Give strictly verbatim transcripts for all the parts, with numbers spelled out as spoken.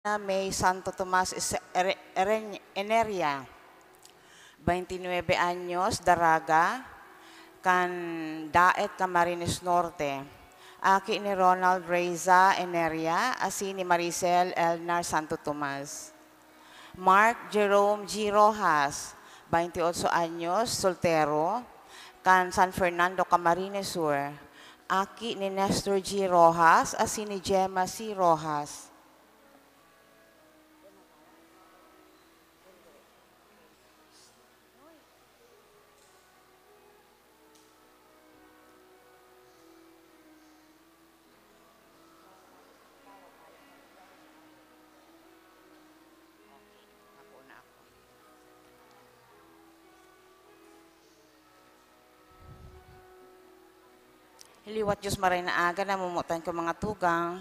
Na may Santo Tomas Is-, Ere-, Eren-, Eneria, twenty-nuebe anyos, daraga, kan Daet, Camarines Norte. Aki ni Ronald Reza Eneria, asin ni Maricel Elnar Santo Tomas. Mark Jerome G. Rojas, twenty-ocho anyos, soltero, kan San Fernando, Camarines Sur. Aki ni Nestor G. Rojas asin ni Gemma C. Rojas. Liwat Dios, maray na aga, namomotan ko mga tugang.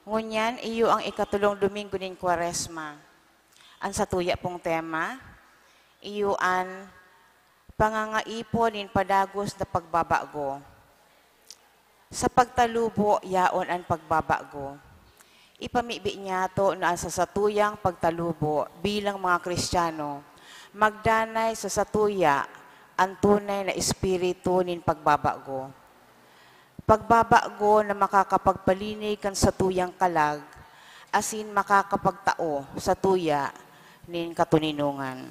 Ngunyan, iyo ang ikatulong Domingo nin Kwaresma. An satuya pong tema, iyo an pangangaipo nin padagos na pagbabago. Sa pagtalubo, yaon an pagbabago. Ipamibi niyato na an sa satuyang pagtalubo bilang mga Kristiyano, magdanay sa satuya an tunay na espiritu nin pagbabago. Pagbabago na makakapagpalinig kan satuyang kalag asin makakapagtao satuya nin katoninongan.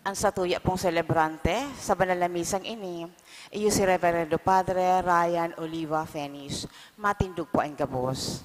An satuya pong selebrante sa banal na misang ini, iyo si Reverendo Padre Ryan Oliva Fenish. Matindog po an gabos.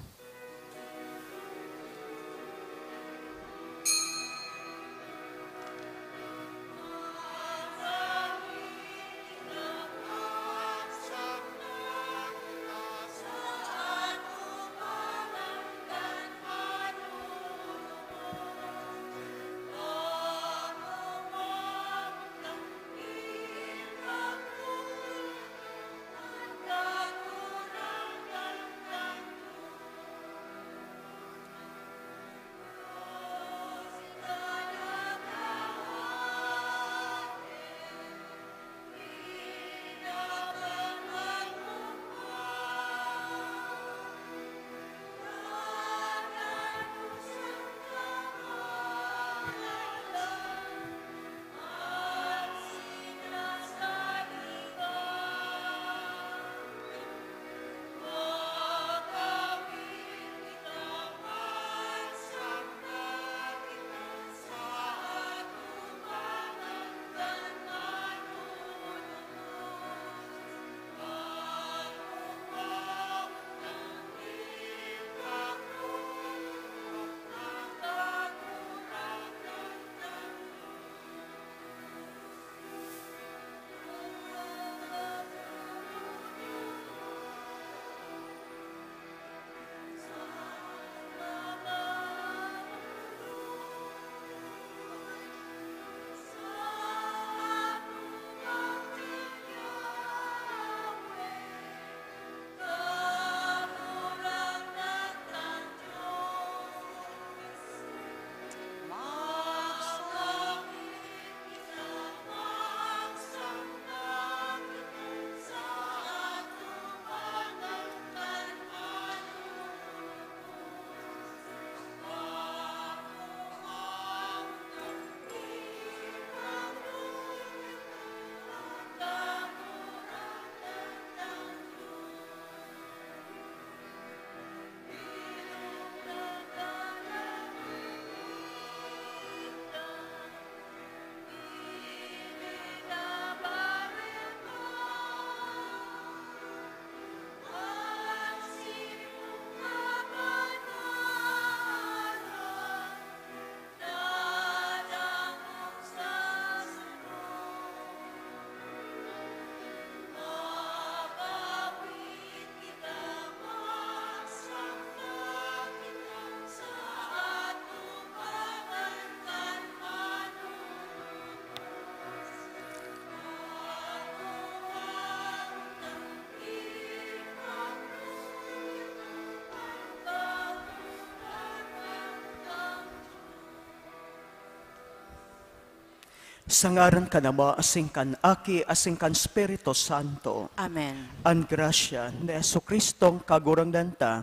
Sa ngaran kan Ama, asin kan Aki, asin kan Espiritu Santo. Amen. An grasya ni Jesu-Cristong Kagurangnan ta,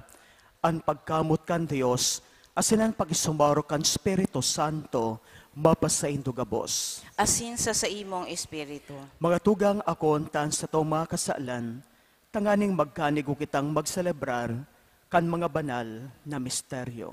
an pagkamoot kan Dios, asin an pakisumaro kan Espiritu Santo, mapasaindo gabos. Asin sa saimong espiritu. Mga tugang, akoon ta an satong mga kasalan, tanganing magkanigo kitang magselebrar kan mga banal na misteryo.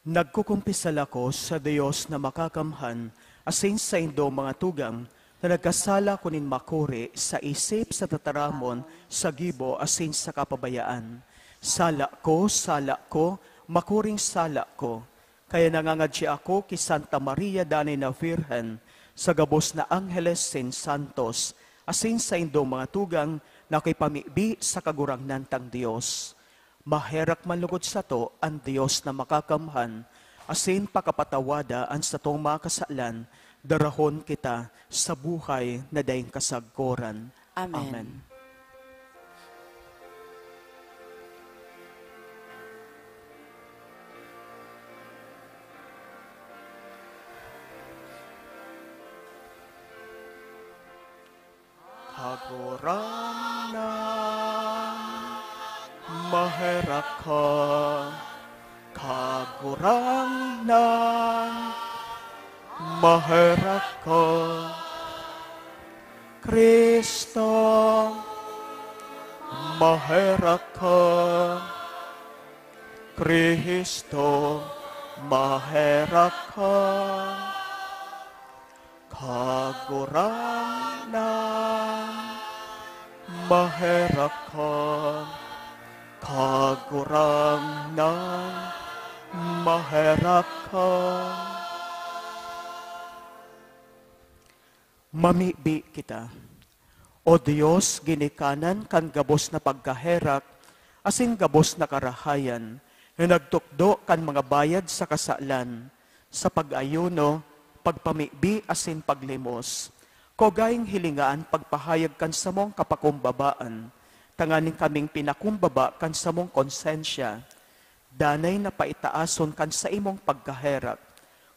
Nagkukumpisal ako sa Dios na Makakamhan, asin saindo, mga tugang, na nagkasala ako nin makuri sa isip, sa tataramon, sa gibo, asin sa kapabayaan. Sala ko, sala ko, makuring sala ko! Kaya nangangadyi ako ki Santa Maria danay na Birhen, sa gabos na angheles sin santos, asin saindong mga tugang na akoy pamibi sa Kagurangnan tang Dios. Maherak man logod sato an Dios na Makakamhan, asin pakapatawada an satong mga kasalan, darahon kita sa buhay na daing kasagkoran. Amen. Amen. Kagurangnan, maherak ka. Kagurangnan, maherak ka. Cristo, maherak ka. Cristo, maherak ka. Kagurangnan, maherak ka. Kagurangnan, maherak ka. Mamibi kita. O Dios, ginikanan kan gabos na pagkaherak asin gabos na karahayan, na nagtukdo kan mga bayad sa kasalan, sa pag-ayuno, pagpamibi asin paglimos. Kugaing hilinga an pagpahayag kan samong kapakumbabaan, tanganing kaming pinakumbaba kan samong konsensya, danay na paitaason kan saimong pagkaherak.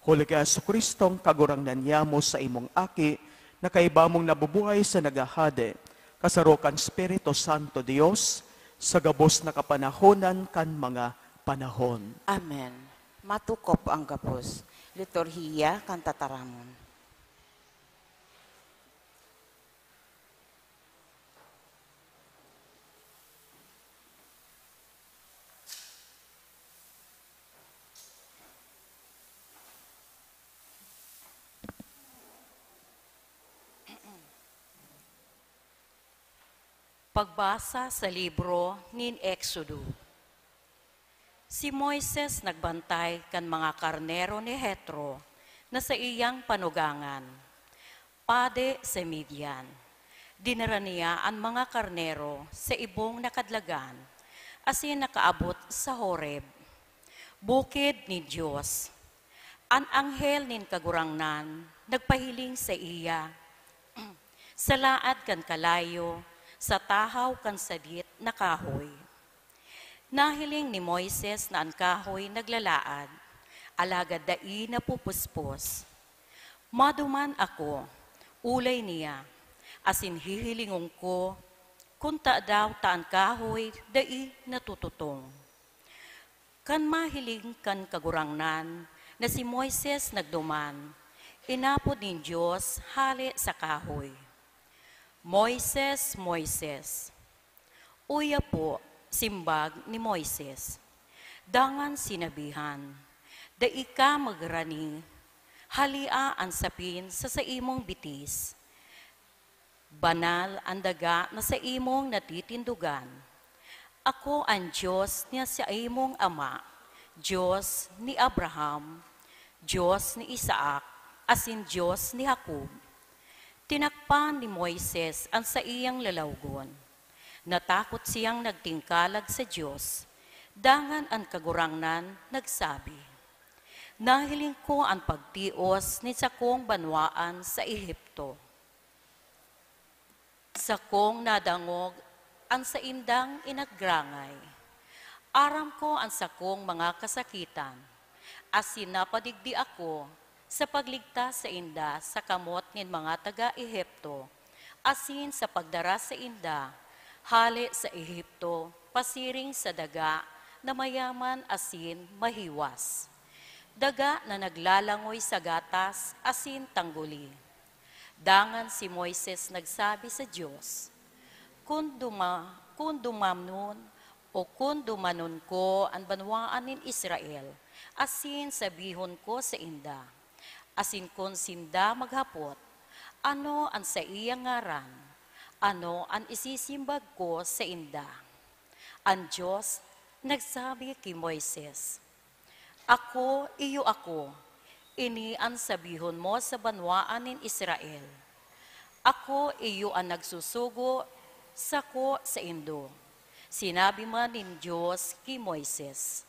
Huli ki Jesu-Cristong Kagurangnan niyamo, saimong Aki, na kaiba mong nabubuhay asin naghahade, kasaro kan Espiritu Santo, Dios, sa gabos na kapanahonan kan mga panahon. Amen. Matukop an gabos. Liturhiya kan tataramon. Pagbasa sa libro nin Exodo. Si Moises nagbantay kan mga karnero ni Jetro na saiyang panugangan, padi sa Midian. Dinara niya an mga karnero sa ibong na kadlagan asin nakaabot sa Horeb, bukid nin Dios. An anghel nin Kagurangnan nagpahiling saiya sa laad kan kalayo, sa tahaw kan sadit na kahoy. Nahiling ni Moises na an kahoy naglalaad, alagad dai napupuspos. "Maduman ako, olay niya, asin hihilingon ko kun tadaw ta an kahoy dai natututong." Kan mahiling kan Kagurangnan na si Moises nagduman, inapod nin Dios hale sa kahoy, "Moises, Moises!" "Uya po," simbag ni Moises. Dangan sinabihan, "Dai ka magrani. Halia an sapin sa saimong bitis. Banal an daga na saimong natitindogan. Ako an Dios ni saimong ama, Dios ni Abraham, Dios ni Isaac, asin Dios ni Jacob." Tinakpan ni Moises an saiyang lalawgon. Natakot siyang nagtingkalag sa Dios, dangan an Kagurangnan nagsabi, Nahiling ko an pagtios nin sakong banwaan sa Ehipto. Sakong nadangog an saindang inagrangay. Aram ko an sakong mga kasakitan, asin napadigdi ako sa pagligtas sainda sa kamot nin mga taga-Ehipto, asin sa pagdara sainda hale sa Ehipto pasiring sa daga na mayaman asin mahiwas. Daga na naglalangoy sa gatas asin tangguli. Dangan si Moises nagsabi sa Dios, "Kun duma-, kun dumanon o kun dumanon ko an banwaan nin Israel, asin sabihon ko sainda, asin kun sinda maghapot, 'Ano an saiyang ngaran?' Ano an isisimbag ko sainda?" An Dios nagsabi ki Moises, "Ako, iyo ako. Ini an sabihon mo sa banwaan nin Israel, 'Ako iyo an nagsusugo sako saindo.'" Sinabi man nin Dios ki Moises,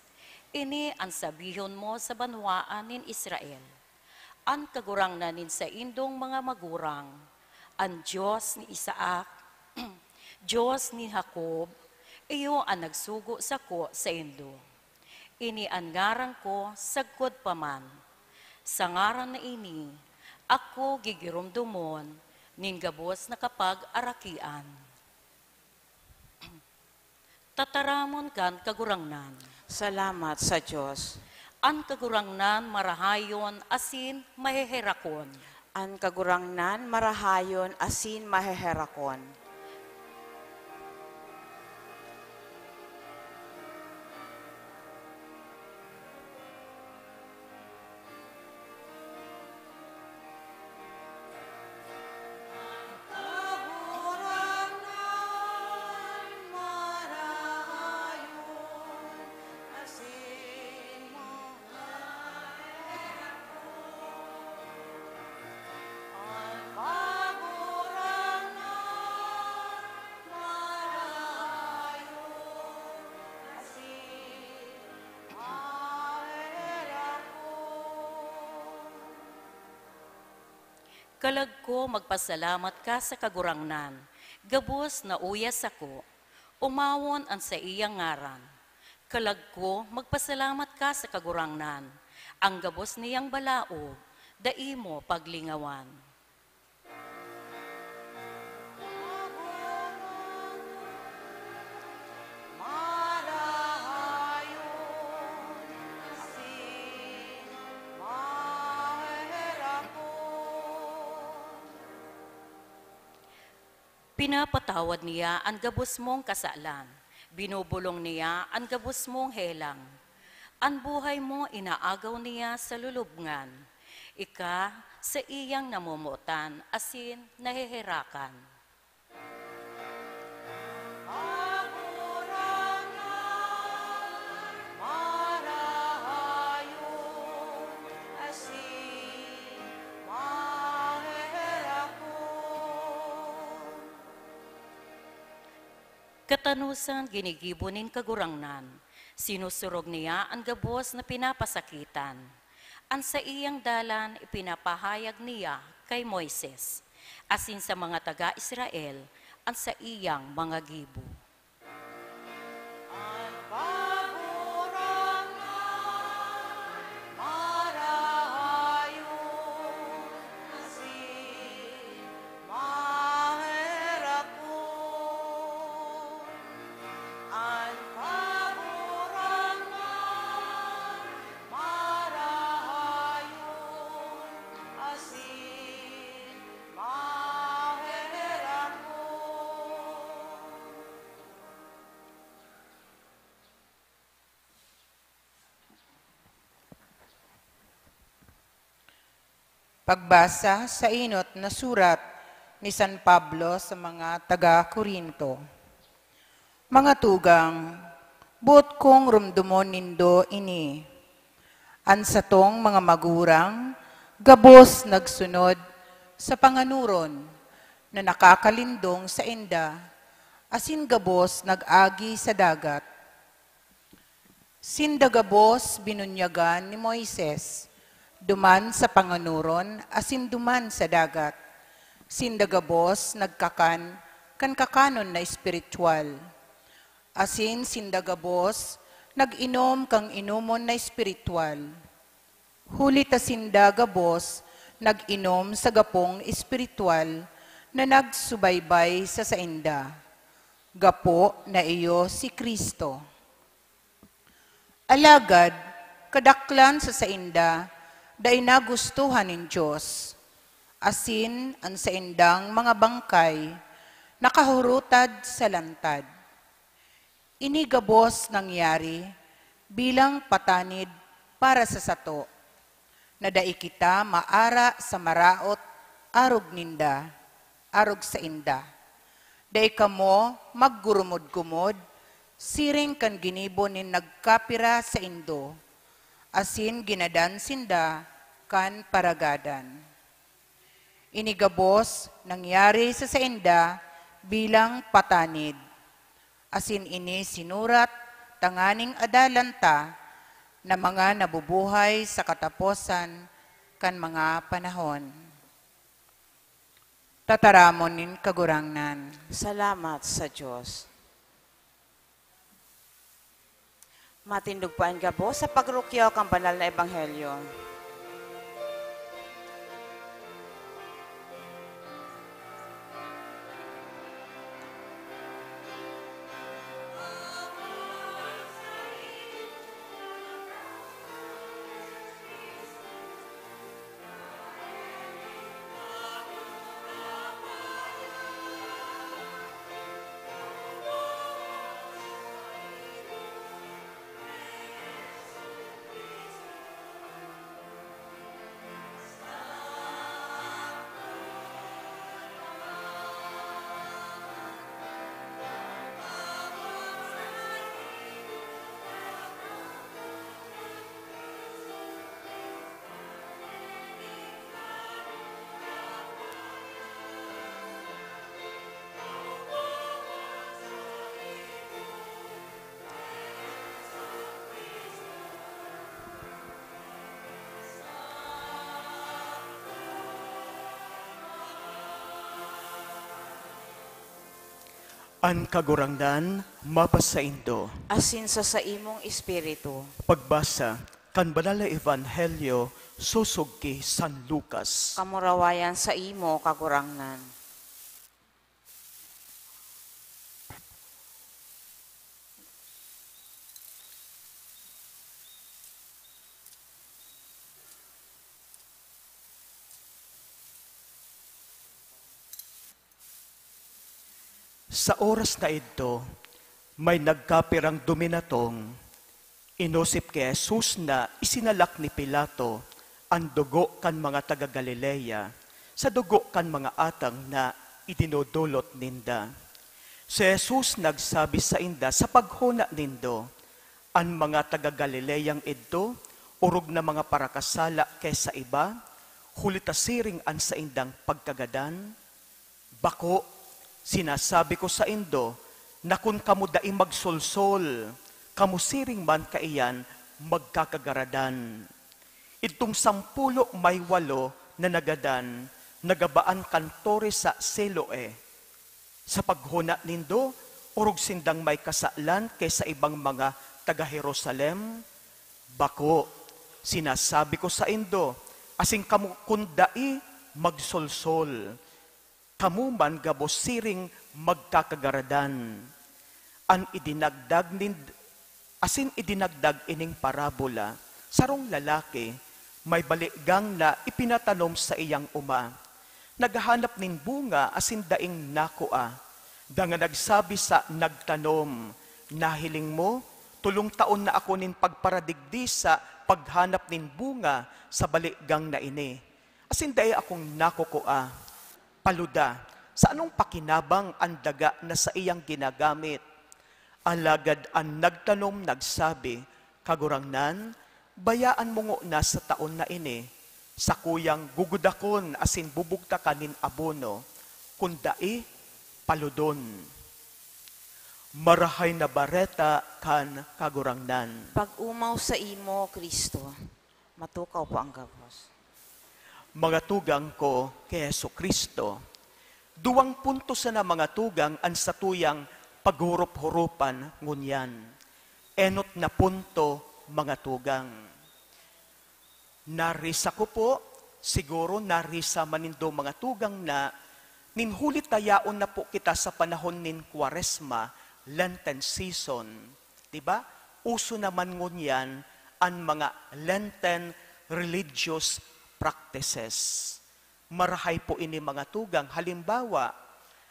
"Ini an sabihon mo sa banwaan nin Israel, 'An Kagurangnan nin saindong mga magurang, an Dios ni Isaac, Dios ni Jacob, iyo an nagsugo sako saindo. Ini an ngaran ko sagkod pa man. Sa ngaran na ini, ako gigiromdomon nin gabos na kapag-arakian." Tataramon kan Kagurangnan. Salamat sa Dios. An Kagurangnan marahayon asin maheherakon. An Kagurangnan marahayon asin maheherakon. Kalag ko, magpasalamat ka sa Kagurangnan, gabos na uya sako, umawon an saiyang ngaran. Kalag ko, magpasalamat ka sa Kagurangnan, an gabos niyang balaog, dai mo paglingawan. Pinapatawad niya an gabos mong kasalan, binubulong niya an gabos mong helang. An buhay mo inaagaw niya sa lulubngan. Ika, saiyang namomotan asin naheherakan. Katanosan ginigibo nin Kagurangnan, sinusurog niya an gabos na pinapasakitan. An saiyang dalan ipinapahayag niya kay Moises, asin sa mga taga Israel an saiyang mga gibo. Pagbasa sa enot na surat ni San Pablo sa mga taga Corinto. Mga tugang, boot kong romdomon nindo ini. An satong mga magurang gabos nagsunod sa panganoron na nakakalindong sainda, asin gabos nag-agi sa dagat. Sinda gabos binunyagan ni Moises, duman sa panganuron asin duman sa dagat. Sinda gabos nagkakan kan kakanon na espiritual, asin sinda gabos nag-inom kan inomon na espiritual. Huli ta sinda gabos nag-inom sa gapong espiritual na nagsubaybay sa sainda, gapo na iyo si Cristo. Alagad, kadaklan sa sainda, dai nagustuhan nin Dios, asin an saindang mga bangkay nakahurutad sa lantad. Ini gabos nangyari bilang patanid para sa sato, na dai kita maara sa maraot arog ninda, arog sainda. Dai kamo maggurumod-gumod siring kan ginibo nin nagkapira saindo, asin ginadan sinda kan paragadan. Ini gabos nangyari sa sainda bilang patanid, asin ini sinurat tanganing adalan ta na mga nabubuhay sa kataposan kan mga panahon. Tataramon nin Kagurangnan. Salamat sa Dios. Matindog po an gabos sa pagrukyaw kan banal na ebanghelyo. An Kagurangnan mapasaindo. Asin sa saimong espiritu. Pagbasa kan Banal na Ebanghelyo sosog ki San Lucas. Kamurawayan saimo, Kagurangnan. Sa oras na idto, may nagkapirang duminatong. Inosip ki Jesus na isinalak ni Pilato an dugo kan mga taga Galilea sa dugo kan mga atang na idinodolot ninda. Si Jesus nagsabi sainda, "Sa paghona nindo, an mga taga Galileang idto orog na mga parakasala ki sa iba, huli ta siring an saindang pagkagadan? Bako, sinasabi ko saindo na kun kamo dai magsolsol, kamo siring man kaiyan magkakagaradan." Idtong sampulo may walo na nagadan, nagabaan kan Tore sa Siloe. Sa paghona nindo, orog sindang may kasalan ki sa ibang mga taga Jerusalem? Bako, sinasabi ko saindo, asin kamo kun dai magsolsol, kamo man gabos siring magkakagaradan. An idinagdag nin-, asin idinagdag ining parabola, sarong lalaki may baligang na ipinatanom sa iyang oma. Naghahanap nin bunga asin daing nakua. Dangan nagsabi sa nagtanom, "Nahiling mo, tolong taon na ako nin pagparadigdi sa paghanap nin bunga sa baligang na ini, asin dai akong nakukua. Paluda, sa anong pakinabang an daga na saiyang ginagamit?" Alagad an nagtanom nagsabi, "Kagurangnan, bayaan mo ngona sa taon na ini, sakuyang gugudakon asin bubugtakan nin abono, kun dai, paludon." Marahay na Bareta kan Kagurangnan. Pag-umaw sa imo, Kristo. Matukaw po ang gabos. Mga tugang ko kay Jesu Cristo, duwang punto sana, mga tugang, an satuyang paghurup-hurupan ngunyan. Enot na punto, mga tugang. Narisa ko po, siguro narisa man nindo, mga tugang, na nin huli ta yaon na po kita sa panahon nin Kwaresma, Lenten season, di ba? Uso naman ngunyan an mga Lenten religious practices. Marahay po ini, mga tugang. Halimbawa,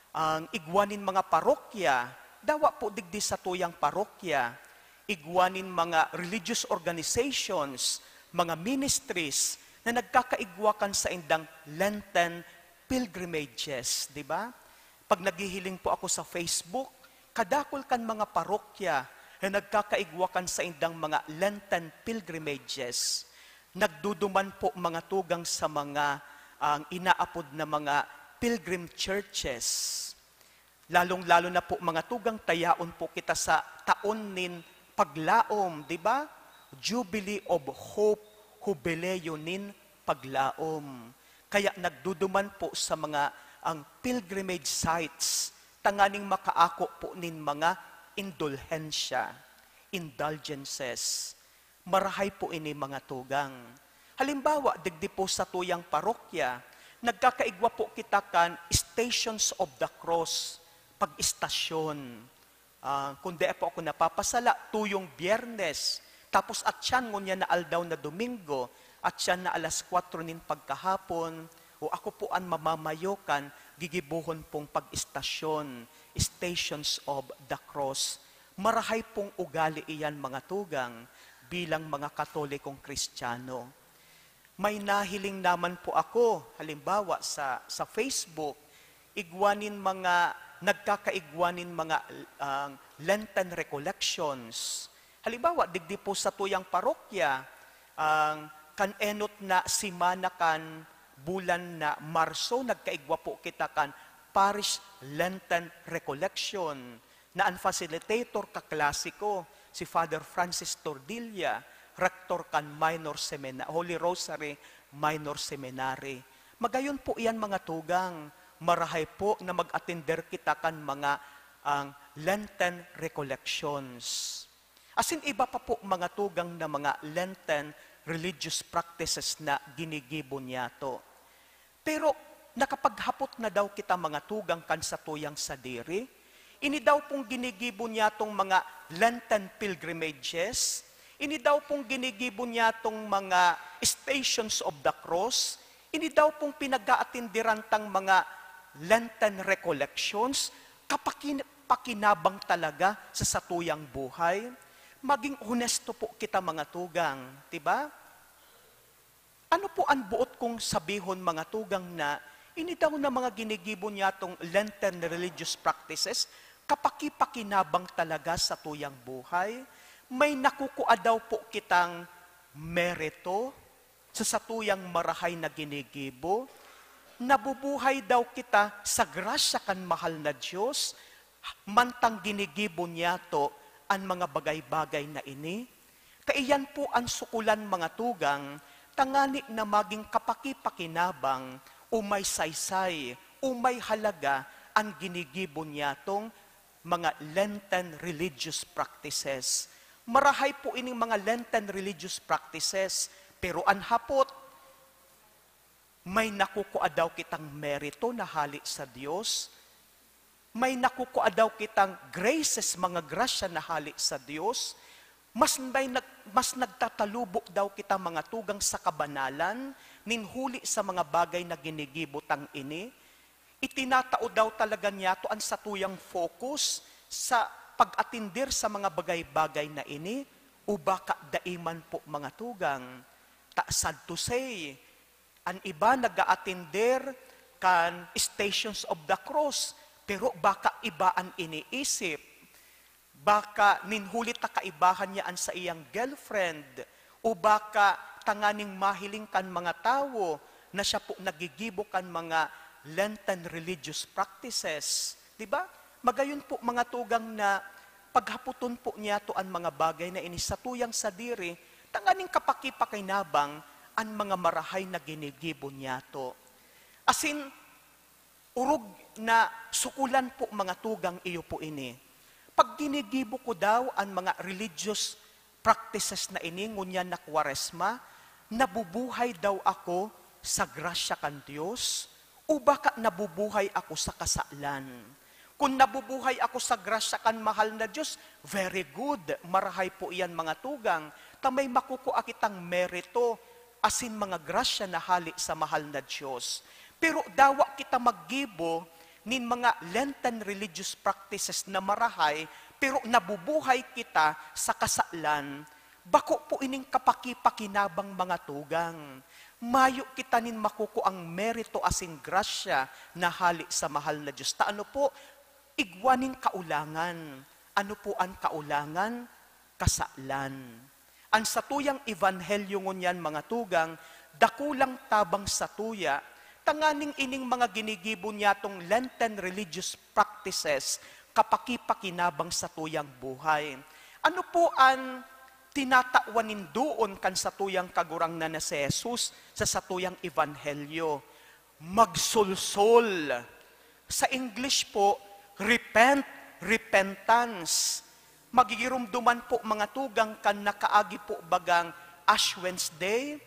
ang igwa nin mga parokya, dawa po digdi satuyang parokya, igwa nin mga religious organizations, mga ministries na nagkakaigwa kan saindang Lenten pilgrimages, di ba? Pag naghihiling po ako sa Facebook, kadakul kan mga parokya na nagkakaigwa kan saindang mga Lenten pilgrimages. Nagduduman po, mga tugang, sa mga, ang inaapod na mga pilgrim churches. Lalong-lalo na po, mga tugang, ta yaon po kita sa taon nin paglaom, di ba? Jubilee of Hope, Hubileo nin Paglaom. Kaya nagduduman po sa mga, ang pilgrimage sites, tanganing makaako po nin mga indulhensya, indulgences. Marahay po ini, mga tugang. Halimbawa, digdi po satuyang parokya, nagkakaigwa po kita kan Stations of the Cross, pag-istasyon. Ah, kung di po ako napapasala, tuyong Biyernes. Tapos atyan ngunyan na aldaw na Domingo, atyan na alas kwatro nin pagkahapon, o ako po an mamamayo kan gigibohon pong pag-istasyon, Stations of the Cross. Marahay pong ugali iyan, mga tugang, bilang mga Katolikong Kristiyano. May nahiling naman po ako, halimbawa sa, sa Facebook, igwa nin mga, nagkakaigwa nin mga, ah, Lenten recollections. Halimbawa, digdi po satuyang parokya, ang kan enot na semana kan bulan na Marso, nagkaigwa po kita kan Parish Lenten Recollection, na an facilitator kaklase ko, si Father Francis Tordilla, rector kan Minor Semina-, Holy Rosary Minor Seminary. Magayon po iyan, mga tugang. Marahay po na mag-atender kita kan mga, ang Lenten recollections. Asin iba pa po, mga tugang, na mga Lenten religious practices na ginigibo niyato. Pero nakapaghapot na daw kita, mga tugang, kan satuyang sadiri? Ini daw pong ginigibo niyatong mga Lenten pilgrimages, ini daw pong ginigibo niyatong mga Stations of the Cross, ini daw pong pinag-aatindiran tang mga Lenten recollections, kapakin-, pakinabang talaga sa satuyang buhay? Maging honesto po kita, mga tugang, di ba? Ano po an boot kong sabihon, mga tugang, na ini daw na mga ginigibo niyatong Lenten religious practices, kapakipakinabang talaga sa tuyang buhay? May nakukua daw po kitang merito sa satuyang marahay na ginigibo? Nabubuhay daw kita sa grasya kan mahal na Dios, mantang ginigibo niyato an mga bagay-bagay na ini? Kaiyan po an sukulan, mga tugang, tangani na maging kapakipakinabang o may saysay o may halaga an ginigibo niyatong mga Lenten religious practices. Marahay po ining mga Lenten religious practices, pero an hapot, may nakukua daw kitang merito na hale sa Dios? May nakukua daw kitang graces, mga grasya na hale sa Dios? Mas may nag-, mas nagtatalubo daw kita, mga tugang, sa kabanalan nin huli sa mga bagay na ginigibo tang ini? Itinatao daw talaga niyato an satuyang focus sa pag-atindir sa mga bagay-bagay na ini, o baka dai man po, mga tugang? Ta sad to say, an iba nag-aatender kan Stations of the Cross, pero baka iba an iniisip. Baka nin huli ta kaibahan niya an saiyang girlfriend, o baka tanganing mahiling kan mga tawo na siya po nagigibo kan mga Lenten religious practices, di ba? Magayon po, mga tugang, na paghapoton po niyato an mga bagay na ini satuyang sadiri, tanganing kapakipakinabang an mga marahay na ginigibo niyato. Asin, orog na sukulan po, mga tugang, iyo po ini. Pag ginigibo ko daw an mga religious practices na ini ngunyan na Kwaresma, nabubuhay daw ako sa grasya kan Dios o baka nabubuhay ako sa kasalan? Kun nabubuhay ako sa grasya kan mahal na Dios, very good, marahay po iyan, mga tugang, ta may makukua kitang merito asin mga grasya na hale sa mahal na Dios. Pero dawa kita maggibo nin mga Lenten religious practices na marahay, pero nabubuhay kita sa kasalan, bako po ining kapakipakinabang, mga tugang. Mayo kita nin makukuang merito asin grasya na hale sa mahal na Dios. Ta ano po, igwa nin kaulangan. Ano po an kaulangan? Kasalan. An satuyang ebanghelyo ngunyan, mga tugang, dakulang tabang satuya, tanganing ining mga ginigibo niyatong Lenten religious practices kapakipakinabang satuyang buhay. Ano po an tinatawan nindoon kan satuyang Kagurangnan na si Jesus sa satuyang ebanghelyo? Magsolsol. Sa English po, repent, repentance. Magigiromdoman po, mga tugang, kan nakaagi po bagang Ash Wednesday.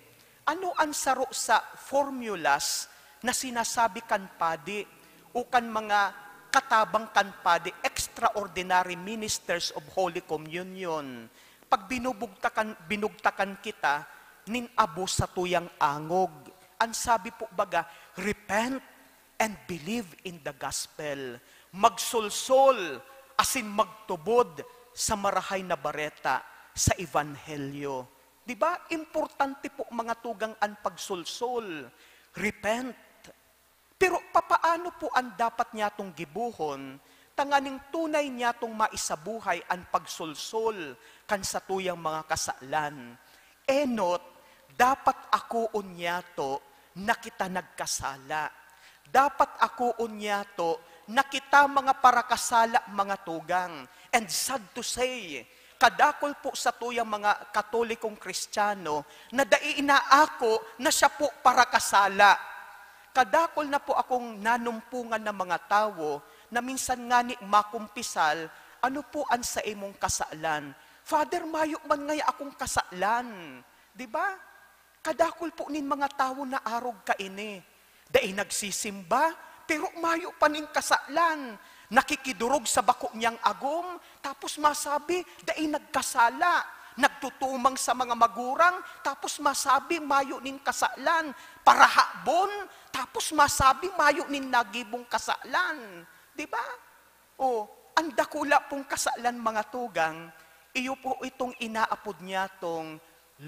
Ano an saro sa formulas na sinasabi kan padi o kan mga katabang kan padi, extraordinary ministers of Holy Communion? Pag binubugtakan, binugtakan kita nin abo satuyang angog, an sabi po baga, "Repent and believe in the gospel." Magsolsol asin magtubod sa Marahay na Bareta, sa Ebanghelyo. Di ba? Importante po, mga tugang, an pagsolsol. Repent. Pero papaano po an dapat niyatong gibohon tanganing tunay niyatong maisabuhay an pagsolsol kan satuyang mga kasalan? Enot, dapat akoon niyato na kita nagkasala. Dapat akoon niyato na kita mga parakasala, mga tugang. And sad to say, kadakul po satuyang mga Katolikong Kristiyano na dai inaako na siya po parakasala. Kadakul na po akong nanumpongan na mga tawo na minsan ngani makumpisal, "Ano po an saimong kasalan?" "Father, mayo man ngaya akong kasalan." Di ba? Kadakul po nin mga tawo na arog kaini. Dai nagsisimba, pero mayo pa nin kasalan. Nakikidorog sa bako niyang agom, tapos masabi, dai nagkasala. Nagtutumang sa mga magurang, tapos masabi, mayo nin kasalan. Parahabon, tapos masabi, mayo nin nagibong kasalan. Di ba? O, ang dakula pong kasalan, mga tugang, iyo po itong inaapod niyatong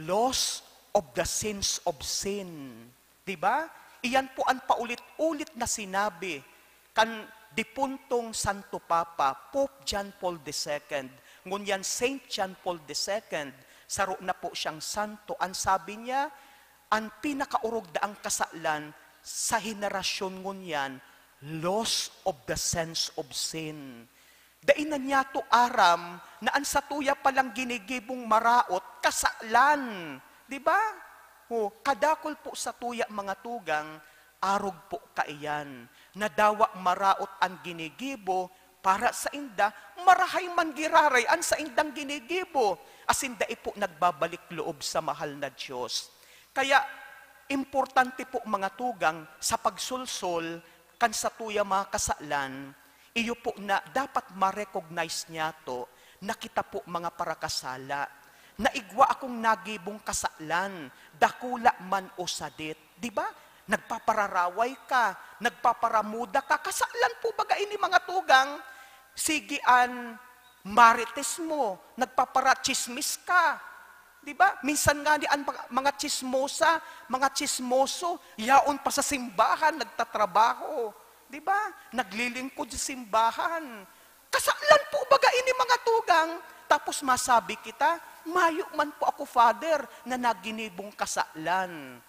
loss of the sense of sin. Di ba? Iyan po an paulit-ulit na sinabi kan dipuntong Santo Papa, Pope John Paul the Second. Ngunyan, Saint John Paul the Second, saro na po siyang santo. An sabi niya, an pinakaorog daang kasalan sa henerasyon ngunyan, loss of the sense of sin. Dai na niyato aram na an satuya palang ginigibong maraot, kasalan. Di ba? O, kadakul po satuya, mga tugang, arog po kaiyan. Na dawa maraot an ginigibo para sainda, marahay man giraray an saindang ginigibo, asin dai po nagbabalik loob sa mahal na Dios. Kaya, importante po, mga tugang, sa pagsolsol kan satuya mga kasalan, iyo po na dapat ma-recognize niyato na kita po mga parakasala, na igwa akong nagibong kasalan, dakula man o sadit. Di ba? Nagpapararaway ka, nagpaparamuda ka, kasalan po baga ini, mga tugang? Sige an marites mo, nagpaparachismis ka. Di ba? Minsan nga ni an mga, mga chismosa, mga chismoso, yaon pa sa simbahan, nagtatrabaho. Di ba? Naglilingkod sa simbahan. Kasalan po baga ini, mga tugang? Tapos masabi kita, "Mayo man po ako, Father, na naginibong kasalan."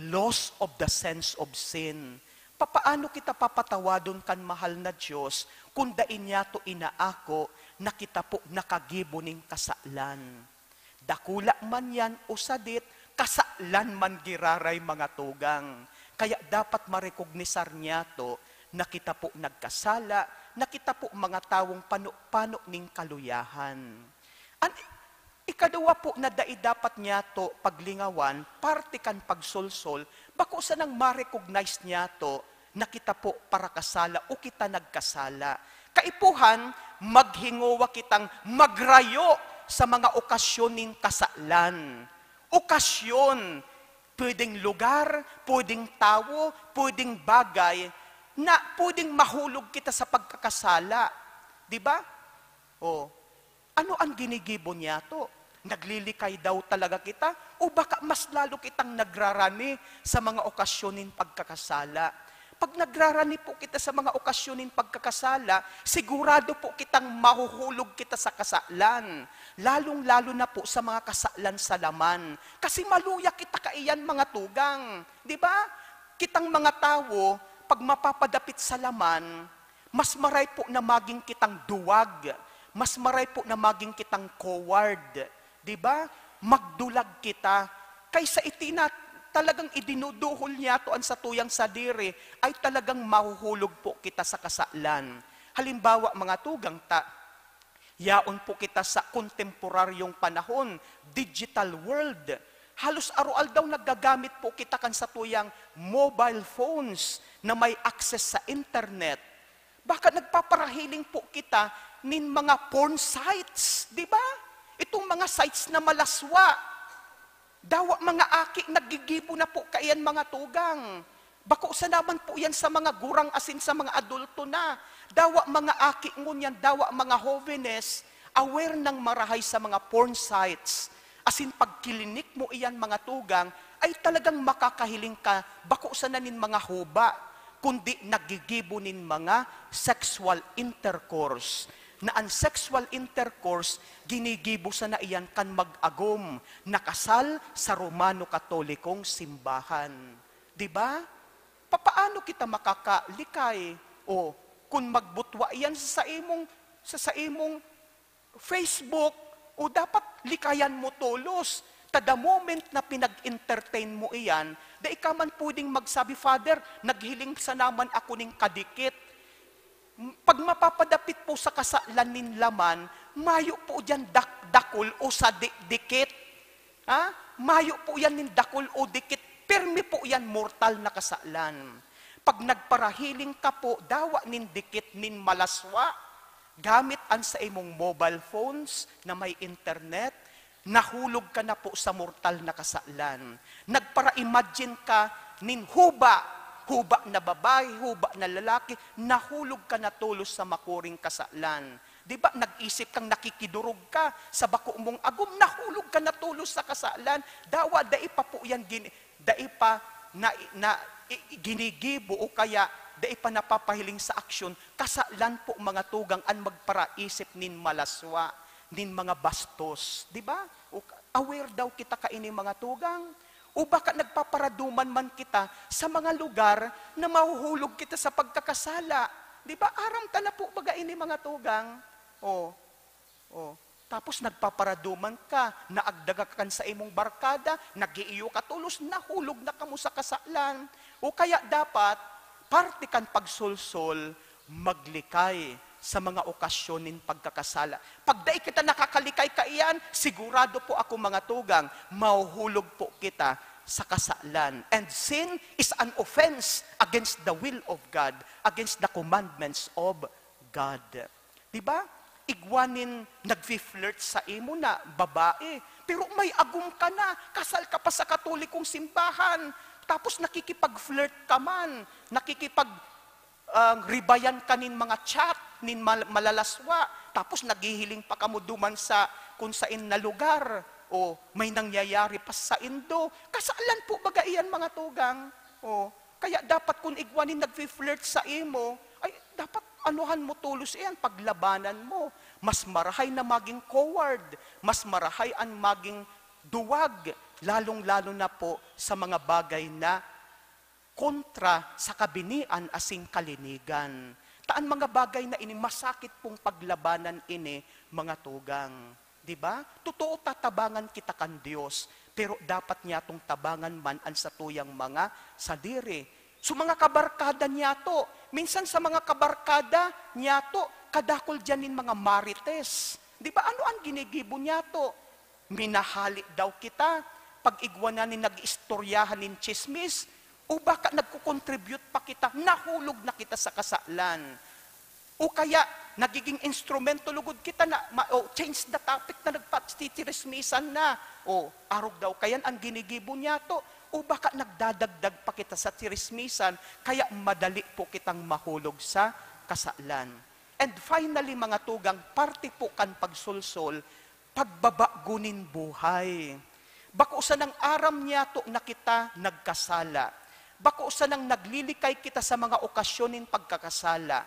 Loss of the sense of sin. Papaano kita papatawadon kan mahal na Diyos kun dai niyato inaako na kita po nakagibo nin kasalan? Dakula man yan o sadit, kasalan man giraray, mga tugang. Kaya dapat marekognisar niyato na kita po nagkasala, na kita po mga tawong pano-pano nin kaluyahan. An ikaduwa po na dai dapat niyato paglingawan, parte kan pagsolsol, bako sanang ma-recognize niyato na kita po parakasala o kita nagkasala. Kaipuhan, maghingowa kitang magrayo sa mga okasyon nin kasalan. Okasyon, pwedeng lugar, pwedeng tawo, pwedeng bagay na pwedeng mahulog kita sa pagkakasala. Di ba? Oh. Ano an ginigibo niyato? Naglilikay daw talaga kita? O baka mas lalo kitang nagrarani sa mga okasyon nin pagkakasala? Pag nagrarani po kita sa mga okasyon nin pagkakasala, sigurado po kitang mahuhulog kita sa kasalan, lalong-lalo na po sa mga kasalan sa laman. Kasi maluya kita kaiyan, mga tugang. Di ba? Kitang mga tawo, pag mapapadapit sa laman, mas maray po na maging kitang duwag, mas maray po na maging kitang coward, di ba? Magdulag kita. Kaysa iti na talagang idinuduhol niyato an satuyang sadiri, ay talagang mahuhulog po kita sa kasalan. Halimbawa, mga tugang ta, yaon po kita sa kontemporaryong panahon, digital world. Halos aroaldaw naggagamit po kita kan satuyang mobile phones na may access sa internet. Baka nagpaparahiling po kita nin mga porn sites, di ba? Itong mga sites na malaswa. Dawa mga aki, naggigibo na po kaiyan, mga tugang. Bako sana man po yan sa mga gurang asin sa mga adulto na. Dawa mga aki ngunyan, dawa mga hovenes, aware nang marahay sa mga porn sites. Asin pagkilinik mo iyan, mga tugang, ay talagang makakahiling ka, bako sana nin mga huba, kundi naggigibo nin mga sexual intercourse. Na an sexual intercourse, ginigibo sana iyan kan mag-agom, na kasal sa Romano Katolikong simbahan. Di ba? Papaano kita makakalikay? O, kun magbutwa iyan sa saimong, sa saimong Facebook, o dapat likayan mo tolos. Ta the moment na pinag-entertain mo iyan, dai ka man pwedeng magsabi, "Father, naghiling sana man ako nin kadikit." Pag mapapadapit po sa kasalan nin laman, mayo po diyan dak-, dakul o sadi-, dikit. Ha? Mayo po yan nin dakul o dikit. Pirmi po yan, mortal na kasalan. Pag nagparahiling ka po, dawa nin dikit nin malaswa, gamit an saimong mobile phones na may internet, nahulog ka na po sa mortal na kasalan. Nagpara-imagine ka nin huba, huba na babae, huba na lalaki, nahulog ka na tolos sa makuring kasalan. Di ba, nag-isip kang nakikidurog ka sa bako mong agom, nahulog ka na tolos sa kasalan. Dawa, dai pa po yan gin-, dai pa na, na, i-, ginigibo o kaya dai pa napapahiling sa aksyon. Kasalan po, mga tugang, an magparaisip nin malaswa, nin mga bastos. Di ba? O, aware daw kita kaini, mga tugang. O baka nagpaparaduman man kita sa mga lugar na mahuhulog kita sa pagkakasala. Di ba? Aram ta na po baga ini, mga tugang. O, o. Tapos nagpaparaduman ka, naagdaga ka kan saimong barkada, nag-iiyo ka tolos, nahulog na kamo sa kasalan. O kaya dapat, parte kan pagsolsol, maglikay sa mga okasyon nin pagkakasala. Pag dai kita nakakalikay kaiyan, sigurado po ako, mga tugang, mahuhulog po kita sa kasalan. And sin is an offense against the will of God, against the commandments of God. Di ba? Igwa nin nagfi-flirt sa imo na babae, pero may agom ka na, kasal ka pa sa Katolikong simbahan, tapos nakikipag-flirt ka man, nakikipag-, ah, ribayan ka nin mga chat, nin mal-, malalaswa, tapos naghihiling pa kamo duman sa kung sain na lugar, o may nangyayari pa saindo. Kasalan po baga iyan, mga tugang. O, kaya dapat kun igwa nin nagfi-flirt sa imo, ay, dapat anuhan mo tolos iyan, paglabanan mo. Mas marahay na maging coward, mas marahay an maging duwag, lalong-lalo na po sa mga bagay na kontra sa kabinian asin kalinigan. Ta an mga bagay na ini masakit pong paglabanan ini, mga tugang. Di ba? Totoo, tatabangan kita kan Dios, pero dapat niyatong tabangan man an satuyang mga sadiri. So, mga kabarkada niyato, minsan sa mga kabarkada niyato, kadakul diyan nin mga marites. Di ba? Ano an ginigibo niyato? Minahali daw kita, pag-igwa na nin nag-iistoryahan nin tsismis, o baka nagko-contribute pa kita, nahulog na kita sa kasalan. O kaya, nagiging instrumento lugod kita na ma-, o, change the topic na nagpatsitsismisan na. O, arog daw kayan ang ginigibo niyato. O baka nagdadagdag pa kita sa tsismisan, kaya madali po kitang mahulog sa kasalan. And finally, mga tugang, parte po kan pagsulsol, pagbabago nin buhay. Bako sanang aram niyato na kita nagkasala. Bako sanang naglilikay kita sa mga okasyon nin pagkakasala.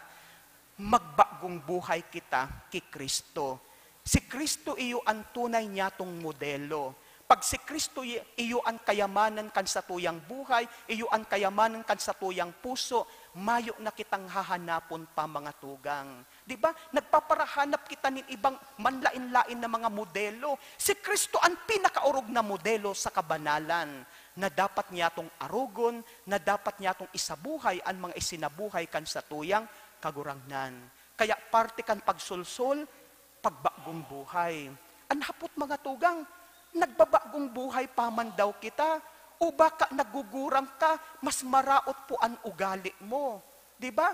Magbagong buhay kita ki Cristo. Si Cristo iyo an tunay niyatong modelo. Pag si Cristo i-, iyo an kayamanan kan satuyang buhay, iyo an kayamanan kan satuyang puso, mayo na kitang hahanapon pa, mga tugang. Di ba? Nagpaparahanap kita nin ibang manlain-lain na mga modelo. Si Cristo an pinakaorog na modelo sa kabanalan na dapat niyatong arogon, na dapat niyatong isabuhay an mga isinabuhay kan satuyang Kagurangnan. Kaya parte kan pagsulsol, pagbagong buhay. An hapot, mga tugang, nagbabagong buhay pa man daw kita, o baka nagugurang ka, mas maraot po an ugali mo. Di ba?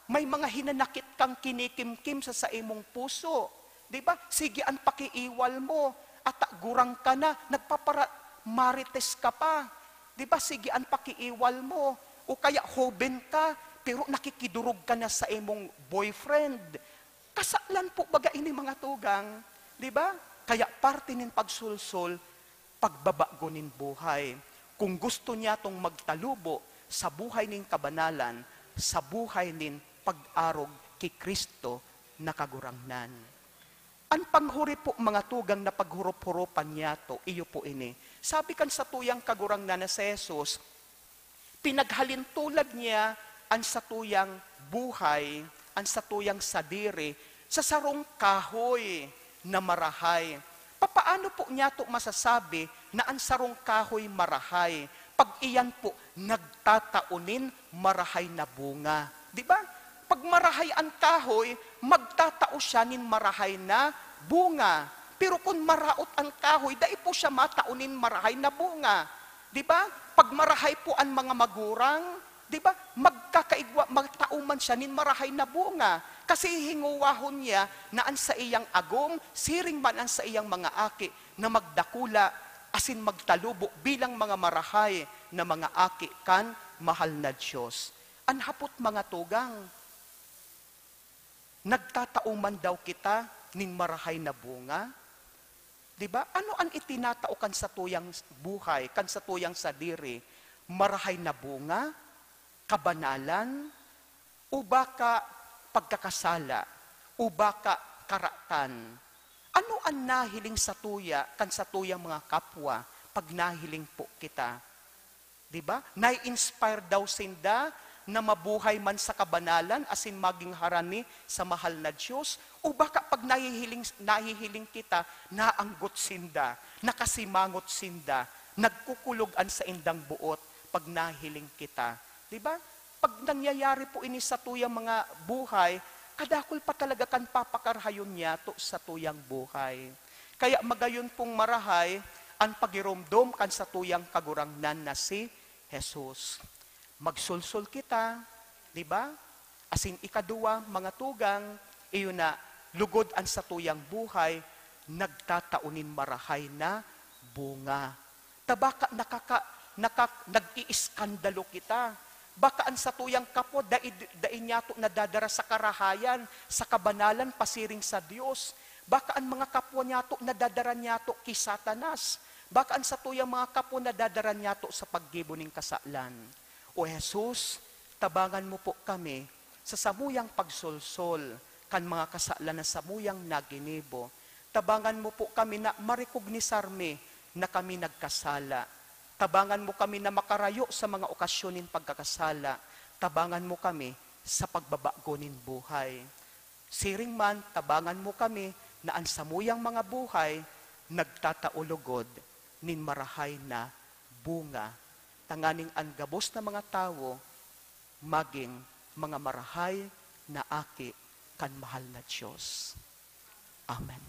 May mga hinanakit kang kinikimkim sa saimong puso. Di ba? Sige an pakiiwal mo. Ata gurang ka na, nagpapara-, marites ka pa. Di ba? Sige an pakiiwal mo. O kaya hoben ka, pero nakikidurog ka na sa imong boyfriend. Kasalan po baga ini, mga tugang. Di ba? Kaya parte nin pagsulsol, pagbabago nin buhay. Kung gusto niyatong magtalubo sa buhay nin kabanalan, sa buhay nin pag-arog ki Cristo na Kagurangnan. An panghuri po, mga tugang, na paghurop-huropan niyato, iyo po ini. Sabi kan satuyang Kagurangnan na si Jesus, pinaghalintulad niya an satuyang buhay, an satuyang sadiri, sa sarong kahoy na marahay. Papaano po niyato masasabi na an sarong kahoy marahay, pag iyan po nagtatao nin marahay na bunga? Di ba? Pag marahay an kahoy, magtatao siya nin marahay na bunga. Pero kun maraot an kahoy, dai po siya matao nin marahay na bunga. Di ba? Pag marahay po an mga magurang, di ba? Magkakaigwa, magtao man siya nin marahay na bunga. Kasi hingowahon niya na an saiyang agom, siring man an saiyang mga aki, na magdakula asin magtalubo bilang mga marahay na mga aki kan mahal na Dios. An hapot, mga tugang, nagtatao man daw kita nin marahay na bunga? Di ba? Ano an itinatao kan satuyang buhay, kan satuyang sadiri? Marahay na bunga, kabanalan, o baka pagkakasala, o baka karatan? Ano an nahiling satuya kan satuyang mga kapwa pag nahiling po kita? Di ba? Nai-inspire daw sinda na mabuhay man sa kabanalan asin magin harani sa mahal na Dios? O baka pag nahihiling, nahihiling kita, naanggot sinda, nakasimangot sinda, nagkukulog an saindang boot pag nahiling kita? Di ba? Pag nangyayari po ini satuyang mga buhay, kadakul pa talaga kan papakarahayon niyato satuyang buhay. Kaya magayon pong marahay an pagiromdom kan satuyang Kagurangnan na si Jesus. Magsulsol kita, di ba? Asin ikaduwa, mga tugang, iyo na, lugod an satuyang buhay, nagtatao nin marahay na bunga. Ta baka nakaka-, nakak-, nag-iiskandalo kita. Baka an satuyang kapwa dai, dai niyato nadadara sa karahayan, sa kabanalan pasiring sa Dios. Baka an mga kapwa niyato nadadara niyato ki Satanas. Baka an satuyang mga kapwa nadadara niyato sa paggibo nin kasalan. O Jesus, tabangan mo po kami sa samuyang pagsolsol kan mga kasalan na samuyang naginibo. Tabangan mo po kami na marikognisar mi na kami nagkasala. Tabangan mo kami na makarayo sa mga okasyon nin pagkakasala. Tabangan mo kami sa pagbabago nin buhay. Siring man, tabangan mo kami na an samuyang mga buhay nagtatao logod nin marahay na bunga, tanganing an gabos na mga tawo magin mga marahay na aki kan mahal na Dios. Amen.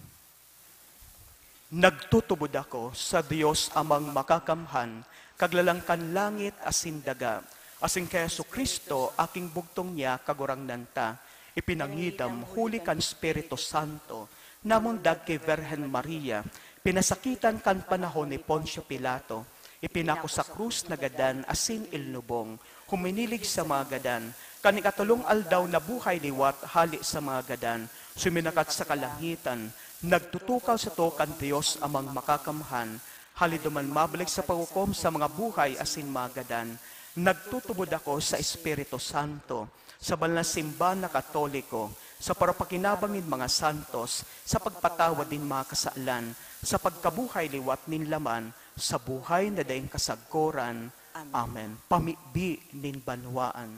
Nagtutubod ako sa Dios Amang Makakamhan, Kaglalang kan langit asin daga, asin ki Jesu-Cristo, aking bugtong niya, Kagurangnan ta, ipinangidam huli kan Espiritu Santo, namundag ki Virgen Maria, pinasakitan kan panahon ni Poncio Pilato, ipinako sa krus na gadan asin ilnubong, huminilig sa mga gadan, kan ikatolong aldaw nabuhay liwat hale sa mga gadan, suminakat sa kalangitan, nagtutukaw sato kan Dios Amang Makakamhan, hali duman mabalik sa paghukom sa mga buhay asin mga gadan. Nagtutubod ako sa Espiritu Santo, sa banal na simbahan na Katoliko, sa parapakinabang nin mga santos, sa pagpatawad nin mga kasalan, sa pagkabuhay liwat nin laman, sa buhay na daing kasagkoran. Amen. Amen. Pamibi nin banwaan.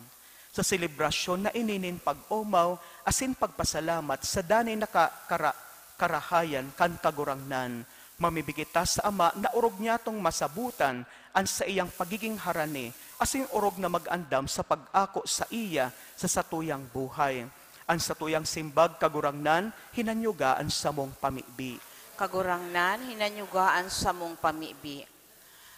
Sa selebrasyon na ini nin pag-omaw asin pagpasalamat sa danay na ka-, kara-, karahayan kan Kagurangnan, mamibi kita sa Ama na orog niyatong masabotan an saiyang pagiging harani asin orog na mag-andam sa pag-ako saiya sa satuyang buhay. An satuyang simbag, Kagurangnan, hinanyuga an samong pamibi. Kagurangnan, hinanyuga an samong pamibi.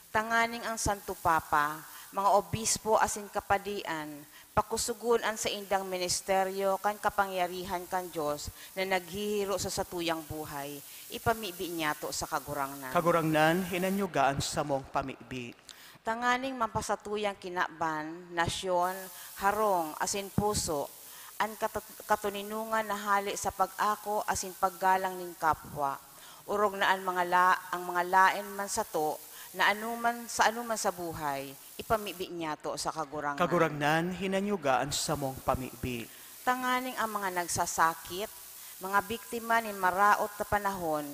Tanganing ang Santo Papa, mga obispo asin kapadian, pakusugon an saindang ministeryo kan kapangyarihan kan Dios na naghihiro sa satuyang buhay, ipamibi niyato sa Kagurangnan. Kagurangnan, hinanyuga an samong pamibi. Tanganing mapasatuyang kinaban, nasyon, harong, asin puso, an katat-, katoninongan na hale sa pag-ako asin paggalang nin kapwa. Orog na an mga la-, ang mga laen man sato na anoman, sa anoman sa buhay, ipamibi niyato sa Kagurangnan. Kagurangnan, hinanyuga an samong pamibi. Tanganing ang mga nagsasakit, mga biktima nin maraot na panahon,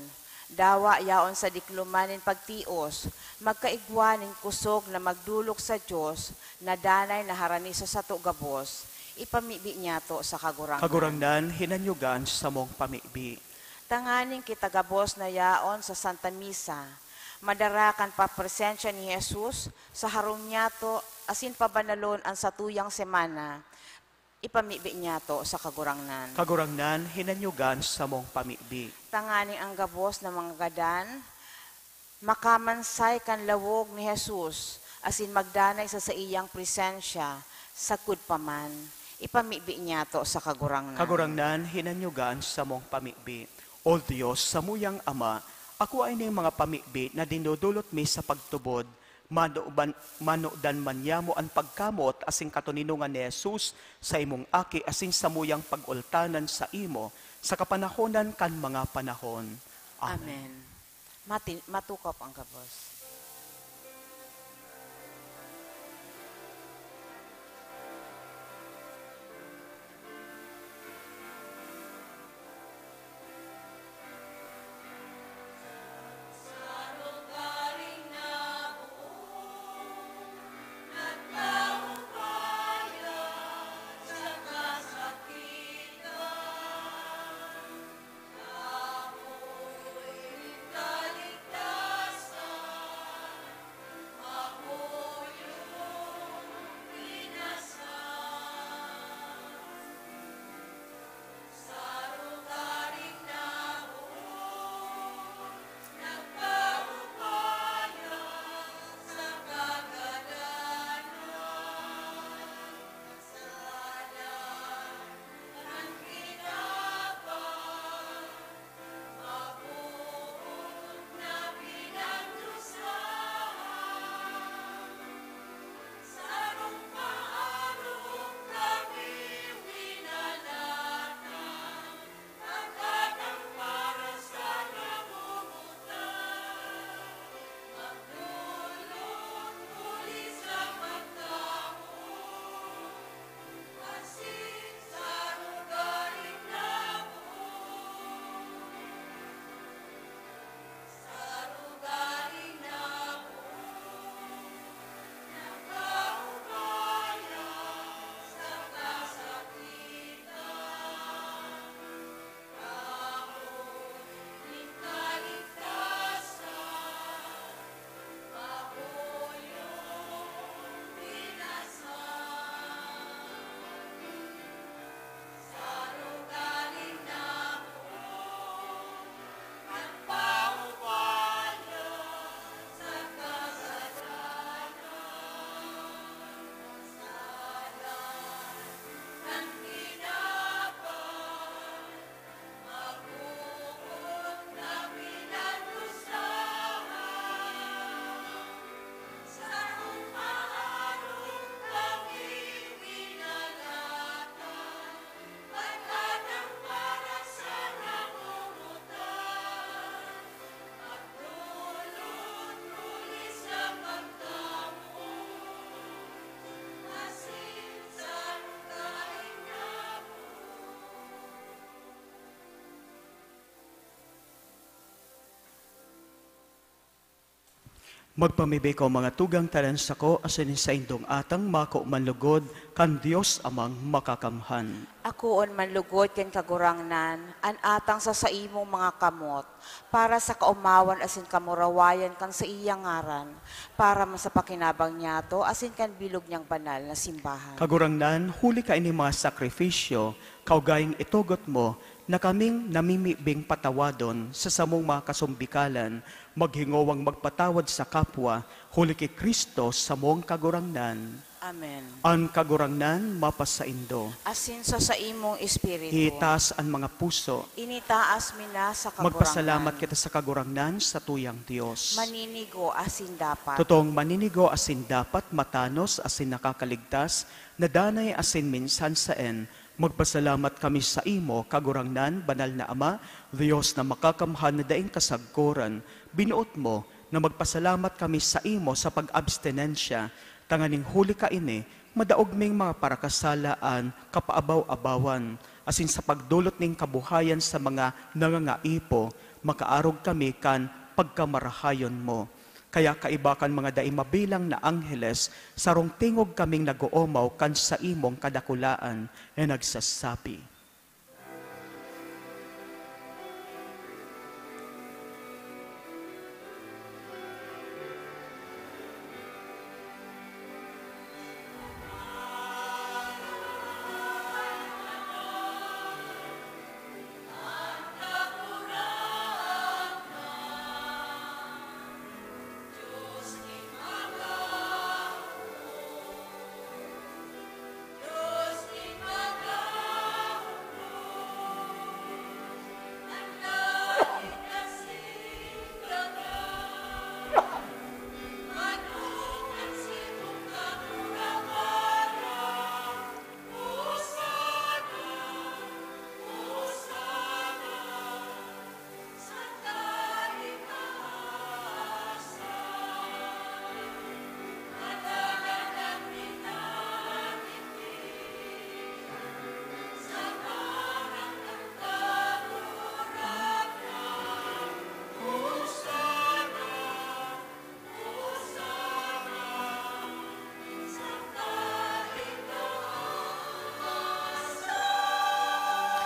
dawa yaon sa dikloman nin pagtios, magkaigwa nin kusog na magdolok sa Dios na danay na harani sa sato gabos, ipamibi niyato sa Kagurangnan. Kagurangnan, hinanyuga an samong pamibi. Tanganing kita gabos na yaon sa Santa Misa, madara kan papresensya ni Jesus sa harong niyato asin pabanalon an satuyang semana, ipamibi niyato sa Kagurangnan. Kagurangnan, hinanyuga an samong pamibi. Tanganing ang gabos na mga gadan makamansay kan lawog ni Jesus asin magdanay sa saiyang presensya sagkod pa man, ipamibi niyato sa Kagurangnan. Kagurangnan, hinanyuga an samong pamibi. O Dios, samuyang Ama, akoa ining mga pamibi na dinodolot mi sa pagtubod, mano-, ban-, manodan man niamo an pagkamoot asin katoninongan ni Jesus sa imong Aki asin samuyang pag-ultanan saimo sa kapanahonan kan mga panahon. Amen. Amen. Mati-, matukop ang gabos. Magpamibi ko, mga tugang, tanan sako asin saindong atang mako manlugod kan Dios Amang Makakamhan. Akoon manlugod kan Kagurangnan, an atang sa saimong mga kamot, para sa kaomawan asin kamurawayan kan saiyang ngaran, para man sa pakinabang niyato asin kan bilog niyang banal na simbahan. Kagurangnan, huli kaini mga sakrifisyo, kaugaling itugot mo na kaming namimibing patawadon sa samong mga kasumbikalan, maghingowang magpatawad sa kapwa, huli ki Cristo samong Kagurangnan. Amen. An Kagurangnan mapasaindo. Asin sa saimong espiritu. Itaas an mga puso. Initaas mi na sa Kagurangnan. Magpasalamat kita sa Kagurangnan, sa tuyang Dios. Maninigo asin dapat. Totoong maninigo asin dapat, matanos asin nakakaligtas, na danay asin minsan saen. Magpasalamat kami saimo, Kagurangnan, Banal na Ama, Dios na makakamhan na daing kasagkoran. Binoot mo na magpasalamat kami saimo sa pag-abstinensya, tanganing huli kaini, madaog ming mga parakasala an kapaabaw-abawan, asin sa pagdolot nin kabuhayan sa mga nangangaipo, makaarog kami kan pagkamarahayon mo. Kaya kaiba kan mga dai mabilang na angheles, sarong tingog kaming nag-oomaw kan saimong kadakulaan, na nagsasabi,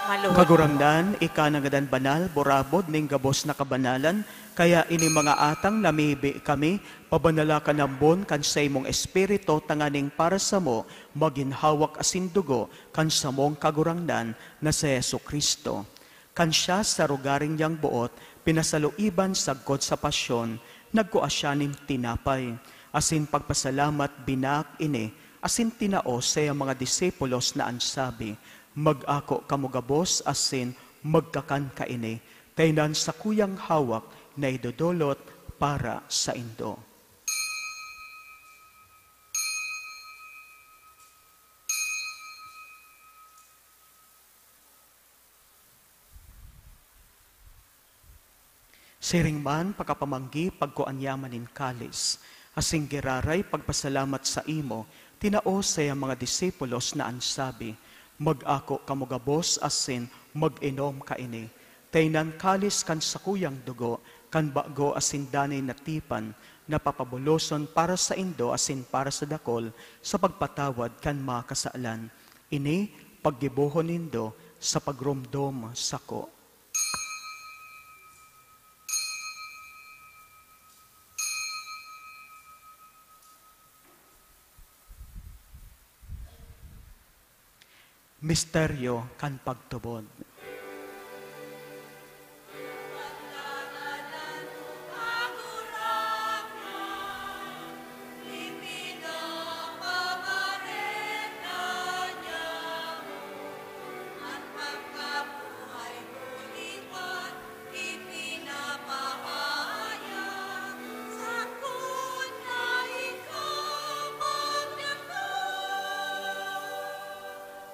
Maluhod. Kagurangnan, ika na ngadan banal, burabod nin gabos na kabanalan, kaya ini mga atang namibi kami, pabanala kan ambon kan saimong Espiritu, tanganing para samo magin hawak asin dugo kan samong Kagurangnan na si Jesu-Cristo. Kan siya sa rogaring niyang boot pinasaluiban sagkod sa pasyon, nagkua siya nin tinapay, asin pagpasalamat, binaak ini, asin tinao sa iyang mga disipulos na an sabi, "Mag-ako kamo gabos asin magkakan kaini, ta inan sakuyang hawak na idodolot para saindo." Siring man, pakapamanggi, pagkua niya man nin kalis, asin giraray pagpasalamat saimo, tinao sa iyang mga disipulos na an sabi, "Mag-ako kamo gabos asin mag-inom kaini, ta inan kalis kan sakuyang dugo kan bago asin danay na tipan, na papabuloson para saindo asin para sa dakol sa pagpatawad kan mga kasalan. Ini paggibohon nindo sa pagromdom sako." Misteryo kan pagtubod.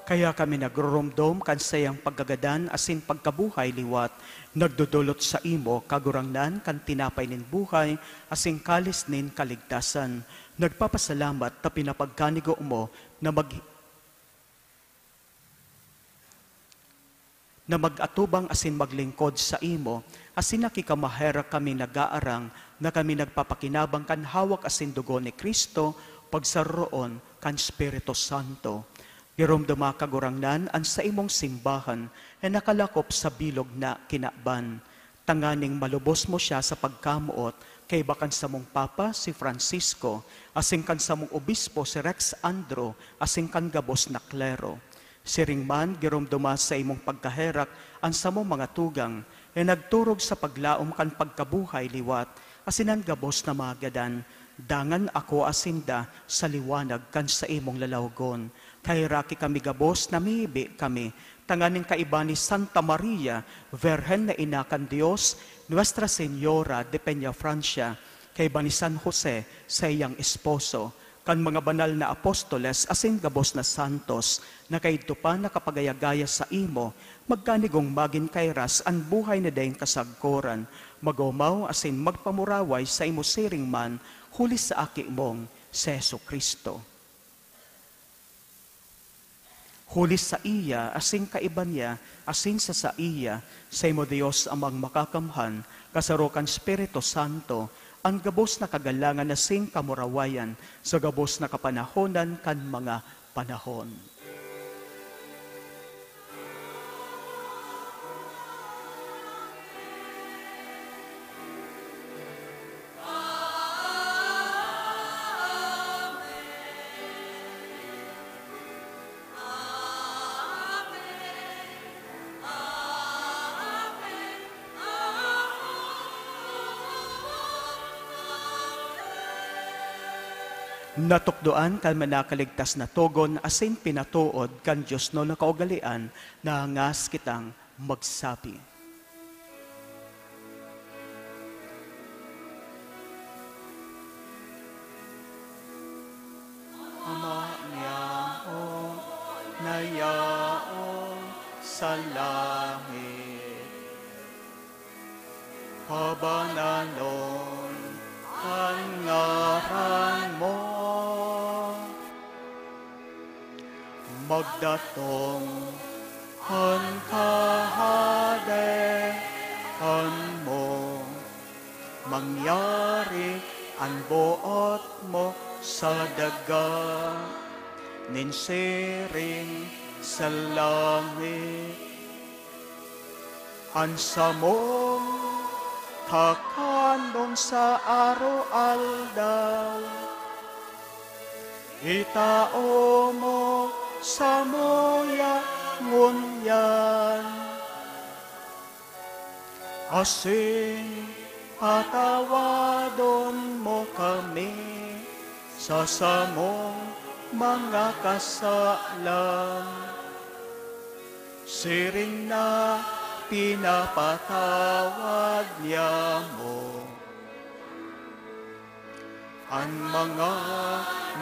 Kaya kami nagroromdom kan saiyang pagkagadan asin pagkabuhay liwat, nagdodolot saimo, Kagurangnan, kan tinapay nin buhay asin kalis nin kaligtasan. Nagpapasalamat ta pinapagkanigo mo na mag-, na mag-atubang asin maglingkod saimo, Asin nakikamaherak kami nagaarang na kami nagpapakinabang kan hawak asin dugo ni Cristo, pagsaroroon kan Espiritu Santo. Giromdoma, Kagurangnan, an saimong simbahan na nakalakop sa bilog na kinaban, tanganing malubos mo siya sa pagkamoot kaiba kan samong Papa, si Francisco, asin kan samong Obispo, si Rex Andro, asin kan gabos na klero. Siring man, giromdoma sa imong pagkaherak an samong mga tugang, na nagturog sa paglaom kan pagkabuhay liwat, asin an gabos na mga gadan, dangan akoa sinda sa liwanag kan saimong lalawgon. Kaheraki kami gabos na mibi kami, tanganing kaiba ni Santa Maria, Virgen na Ina kan Dios, Nuestra Señora de Peñafrancia, kaiba ni San Jose, saiyang esposo, kan mga banal na apostoles asin gabos na santos na kaidto pa nakapagaya-gaya saimo, magkanigong magin kairas an buhay na daing kasagkoran, magomaw asin magpamuraway saimo siring man, huli sa Aki mong si Jesu-Cristo. Huli saiya, asin kaiba niya, asin sa saiya, saimo Dios Amang Makakamhan, kasaro kan Espiritu Santo, an gabos na kagalangan asin kamurawayan sa gabos na kapanahonan kan mga panahon. Natukdoan kan manakaligtas na togon asin pinatood kan diosnon na kaugalean, nahangas kitang magsabi. Ama niyaon na yaon sa langit, pabananon an ngaran mo. Magdatong an Kahadean mo, mangyari an boot mo sa daga nin siring sa langit. An samong kakanon sa aroaldaw, itao mo samuya ngunyan. Asin patawadon mo kami sa samong mga kasalan, siring na pinapatawad niamo an mga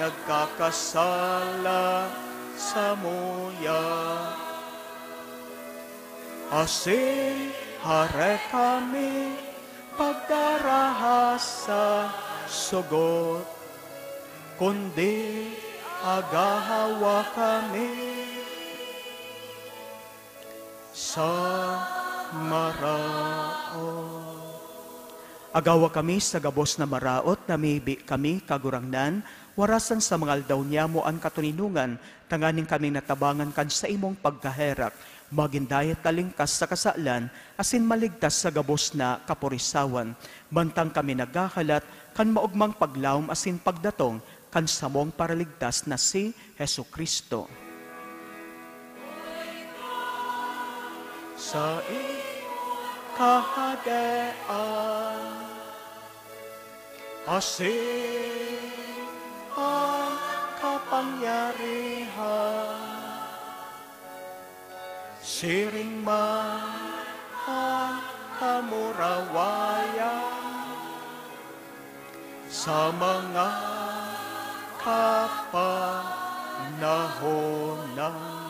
nagkakasala samuya. Asin hare kami pagdarahas sa sugot, kundi agahawa kami sa maraot. Agawa kami sa gabos na maraot, namibi kami, Kagurangnan, warasan sa mga aldaw niamo an katoninongan, tanganing kaming natabangan kan saimong pagkaherak, magin dayat talingkas sa kasalan, asin maligtas sa gabos na kaporisawan, mantang kami naghahalat kan maogmang paglaom asin pagdatong kan samong Paraligtas na si Jesu-Cristo. Sa Kahadean, asin an kapangyarihan, siring man an kamurawayan sa mga kapanahonan.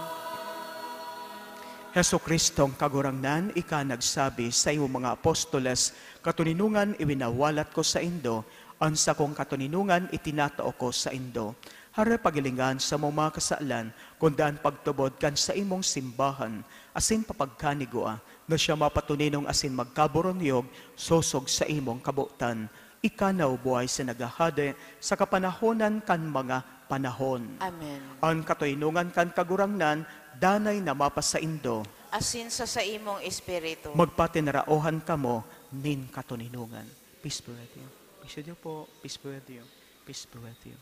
Jesu-Cristong Kagurangnan, ika nagsabi sa imong mga apostoles, "Katoninongan iwinawalat ko saindo, an sakong katoninongan itinatao ko saindo." Hare, paghilinga an samong mga kasalan, kundi an pagtubod kan saimong simbahan, asin papagkanigwa, na siya mapatoninong asin magkaboronyog sosog saimong kabotan. Ika na, O buhay sa naghahade, sa kapanahonan kan mga panahon. Amen. An katoninongan kan Kagurangnan, danay na mapasaindo. Asin sa saimong espiritu. Magpatinaraohan kamo nin katoninongan. Peace be with you. Peace be with you po. Peace be with you. Peace be with you.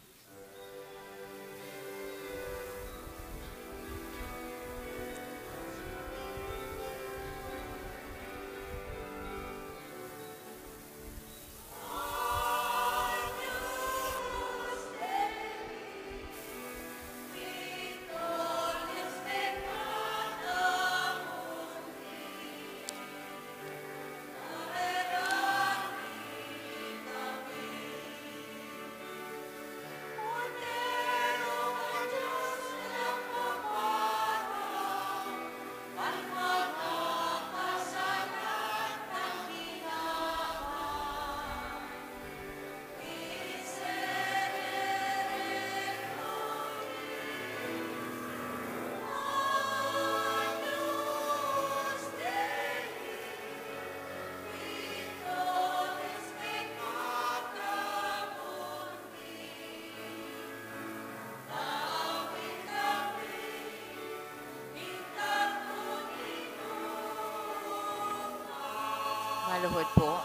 Maluhod po.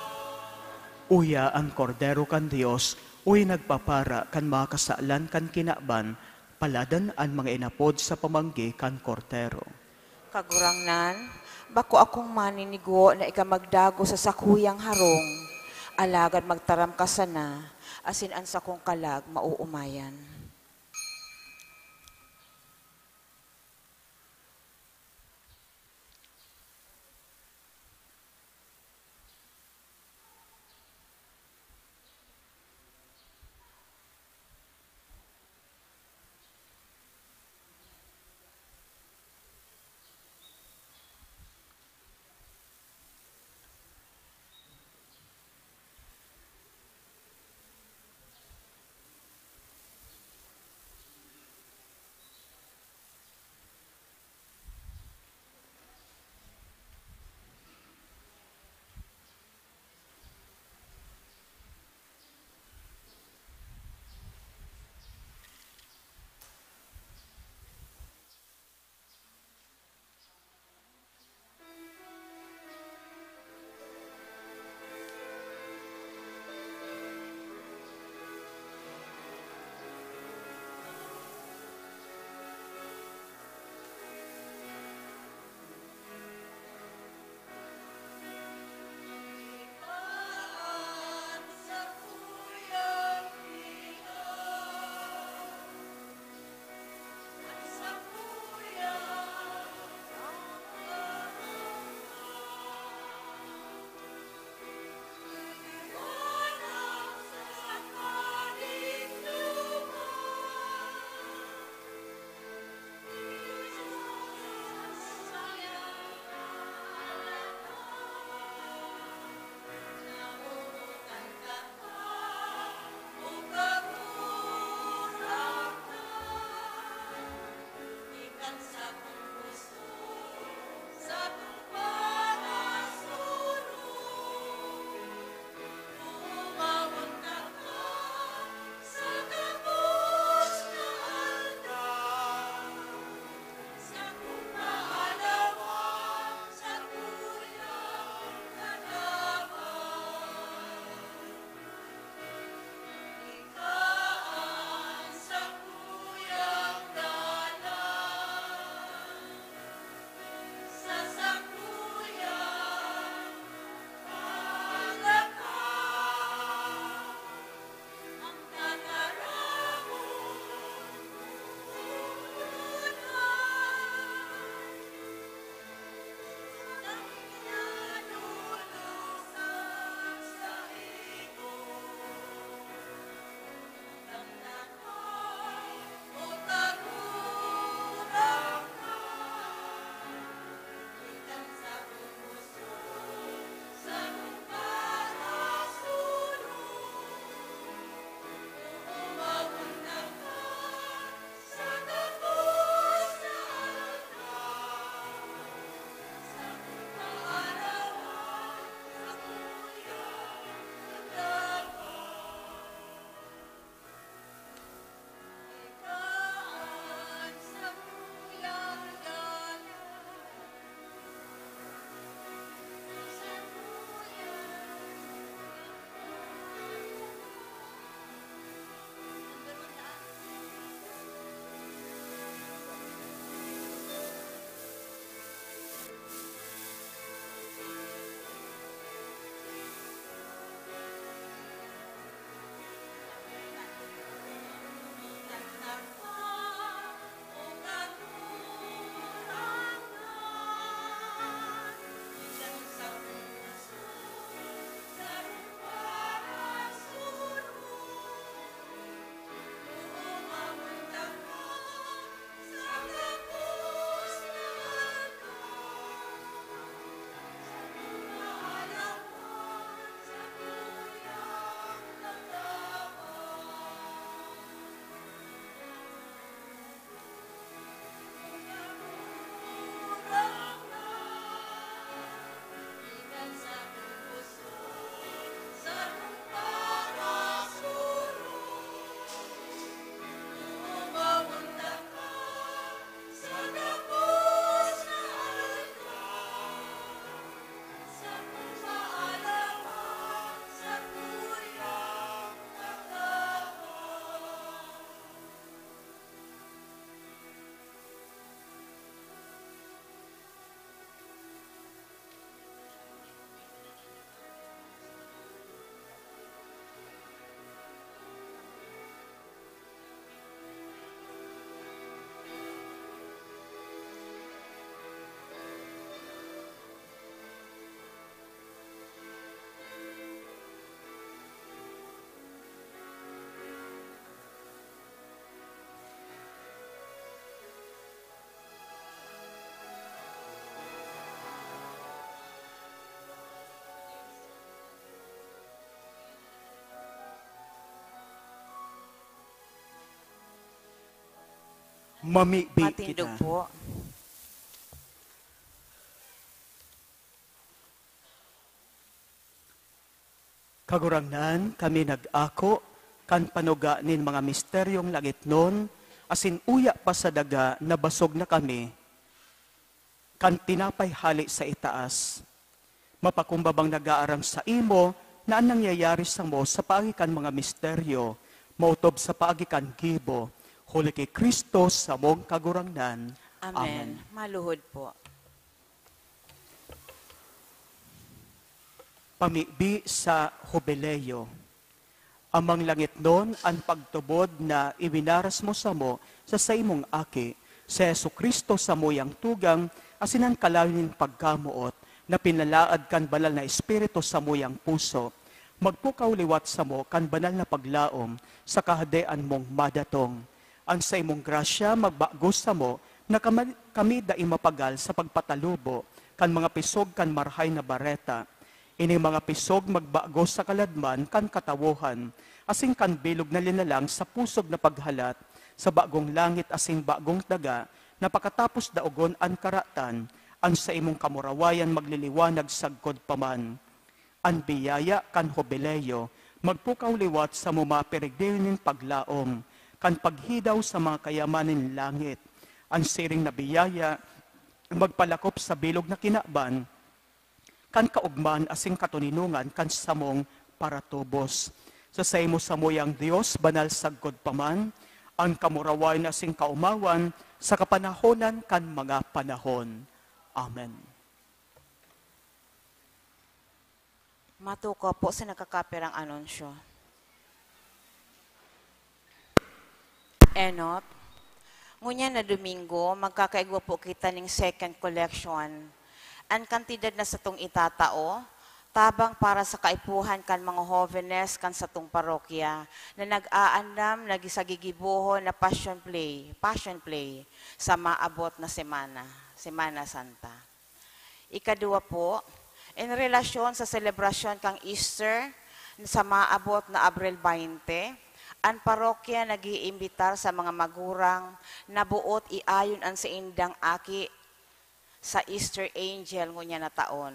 Uya an Kordero kan Dios, uya nagpapara kan mga kasalan kan kinaban, paladan an mga inapod sa pamanggi kan Kordero. Kagurangnan, bako akong maninigwo na ika magdagos sa sakuyang harong, alagad magtaram ka sana, asin an sakong kalag maoomayan. Mamibi Matindog kita. Po. Kagurangnan, kami nag-ako kan panuga nin mga misteryong langitnon, asin uya pa sa daga na basog na kami kan tinapay hale sa itaas. Mapakumbabang nag-aaram saimo na an nangyayari samo sa paagi kan mga misteryo, maotob sa paagi kan gibo, huli ki Cristo samong Kagurangnan. Amen. Amen. Maluhod po. Pamibi sa Jubileo. Amang langitnon, an pagtubod na iwinaras mo samo sa saimong Aki, si Jesu-Cristo, samuyang tugang, asin an kalayo nin pagkamoot na pinalaad kan Banal na Espiritu samuyang puso, magpukaw liwat samo kan banal na paglaom sa Kahadean mong madatong. An saimong grasya magbago samo na kama-, kami dai mapagal sa pagpatalubo kan mga pisog kan Marahay na Bareta. Ining mga pisog magbago sa kaladman kan katawohan, asin kan bilog na linalang sa pusog na paghalat sa bagong langit asin bagong daga, na pakatapos daogon an karatan, an saimong kamurawayan magliliwanag sagkod pa man. An biyaya kan Jubileo magpukaw liwat samo maperegrino nin paglaom kan paghidaw sa mga kayamanan nin langit. An siring na biyaya magpalakop sa bilog na kinaban kan kaogmahan asin katoninongan kan samong paratubos. Sa saimo samuyang Dios, banal sagkod pa man, an kamurawayan asin kaomawan sa kapanahonan kan mga panahon. Amen. Matukaw po sa nagkakapirang anunsyo. Enot, ngunyan na Domingo, magkakaigwa po kita ning second collection. An kantidad na satong itatao, tabang para sa kaipuhan kan mga hovenes kan satong parokya na nag-aandam na gi-, sa gigibohon na Passion Play, Passion Play sa maabot na semana, Semana Santa. Ikaduwa po, en relasyon sa selebrasyon kan Easter sa maabot na Abril baynte, an parokya nag-iimbitar sa mga magurang na boot iayon an saindang aki sa Easter Angel ngunyan na taon.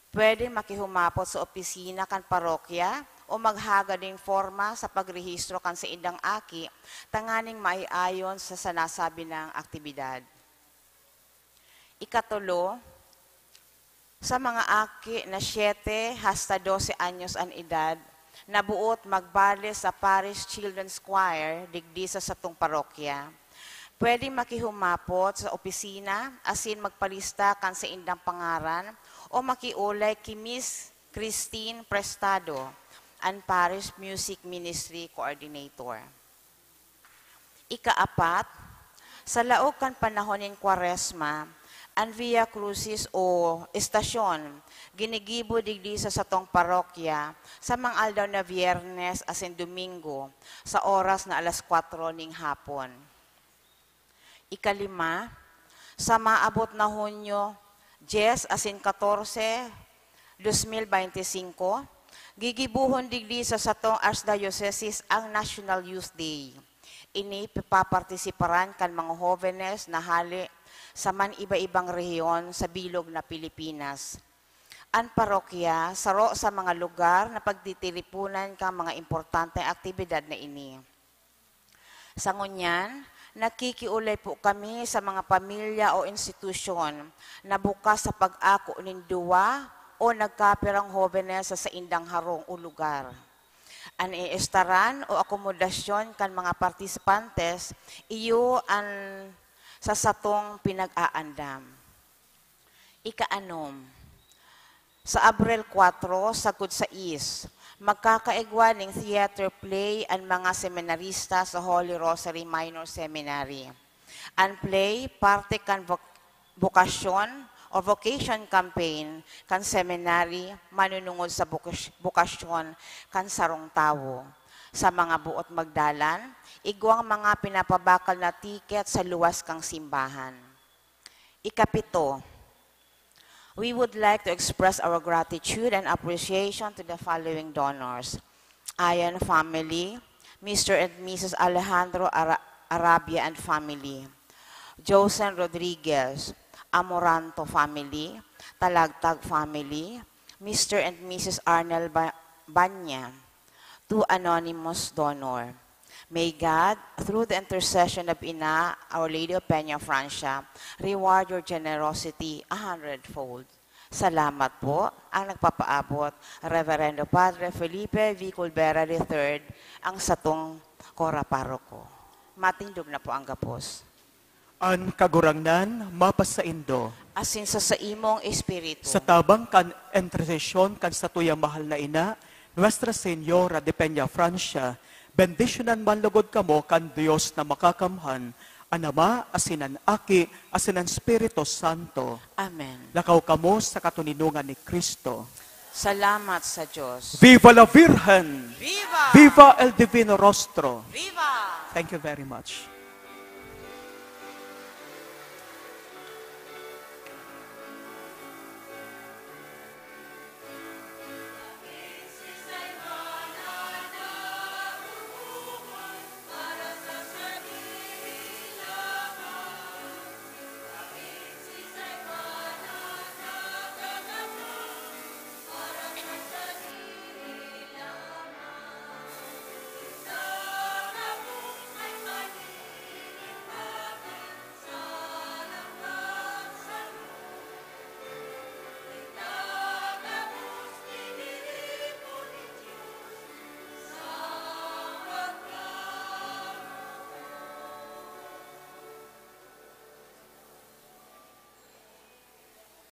Pwedeng makihumapot sa opisina kan parokya o maghagad nin porma sa pagrehistro kan saindang aki tanganing maiayon sa, sa nasabi nang aktibidad. Ikatulo, sa mga aki na siete hasta dose anyos an edad, na boot magbale sa Parish Children's Choir digdi sa satong parokya, pwedeng makihumapot sa opisina asin magpalista kan saindang pangaran o makiolay ki Miss Christine Prestado, an Parish Music Ministry Coordinator. Ikaapat, sa laog kan panahon nin Kwaresma, an Via Crucis o estasyon ginigibo digdi sa satong parokya sa mga aldaw na Biyernes asin Domingo, sa oras na alas kwatro ning hapon. Ikalima, sa maabot na Hunyo dyes asin katorse, dos mil beinti singko, gigibohon digdi sa satong archdiocese ang National Youth Day. Ini pipapartisiparan kan mga hovenes na hale sa man-iba-ibang rehiyon sa bilog na Pilipinas. An parokya saro sa mga lugar na pagtitiriponan kan mga importanteng aktibidad na ini. Sa ngunyan, nakikiolay po kami sa mga pamilya o institusyon na bukas sa pag-ako nin duwa o nagkapirang hobenes sa saindang harong o lugar. An iestaran o akomodasyon kan mga partisipantes, iyo an sa satong pinag-aandam. Ikaanom, sa Abril kwatro sagkod sais, magkakaigwa nin theater play an mga seminarista sa Holy Rosary Minor Seminary. An play, parte kan voc-, bokasyon o vocation campaign kan seminary manunungod sa bokas-, bokasyon kan sarong tawo. Sa mga boot magdalan, igwang mga pinapabakal na tiket sa luwas kan simbahan. Ikapito, we would like to express our gratitude and appreciation to the following donors: Ayan family, Mister and Missus Alejandro Ara-, Arabia and family, Josen Rodriguez, Amoranto family, Talagtag family, Mister and Missus Arnel Ba-, Banya, two anonymous donor. May God, through the intercession of Ina, Our Lady of Peña Francia, reward your generosity a hundredfold. Salamat po. Ang nagpapaabot, Reverendo Padre Felipe V. Culbera the third, ang satong Cora Paroko. Matindog na po ang gabos. An Kagurangnan mapasaindo. Asin sa saimong espiritu. Sa tabang kan entresesyon kan satuyang mahal na ina, Nuestra Señora de Peña Francia, bendisyonan man lugod kamo kan Dios na Makakamhan, an Ama, asin an Aki, asin an Espiritu Santo. Amen. Lakaw kamo sa katoninongan ni Cristo. Salamat sa Diyos. Viva la Virgen! Viva! Viva el Divino Rostro! Viva! Thank you very much.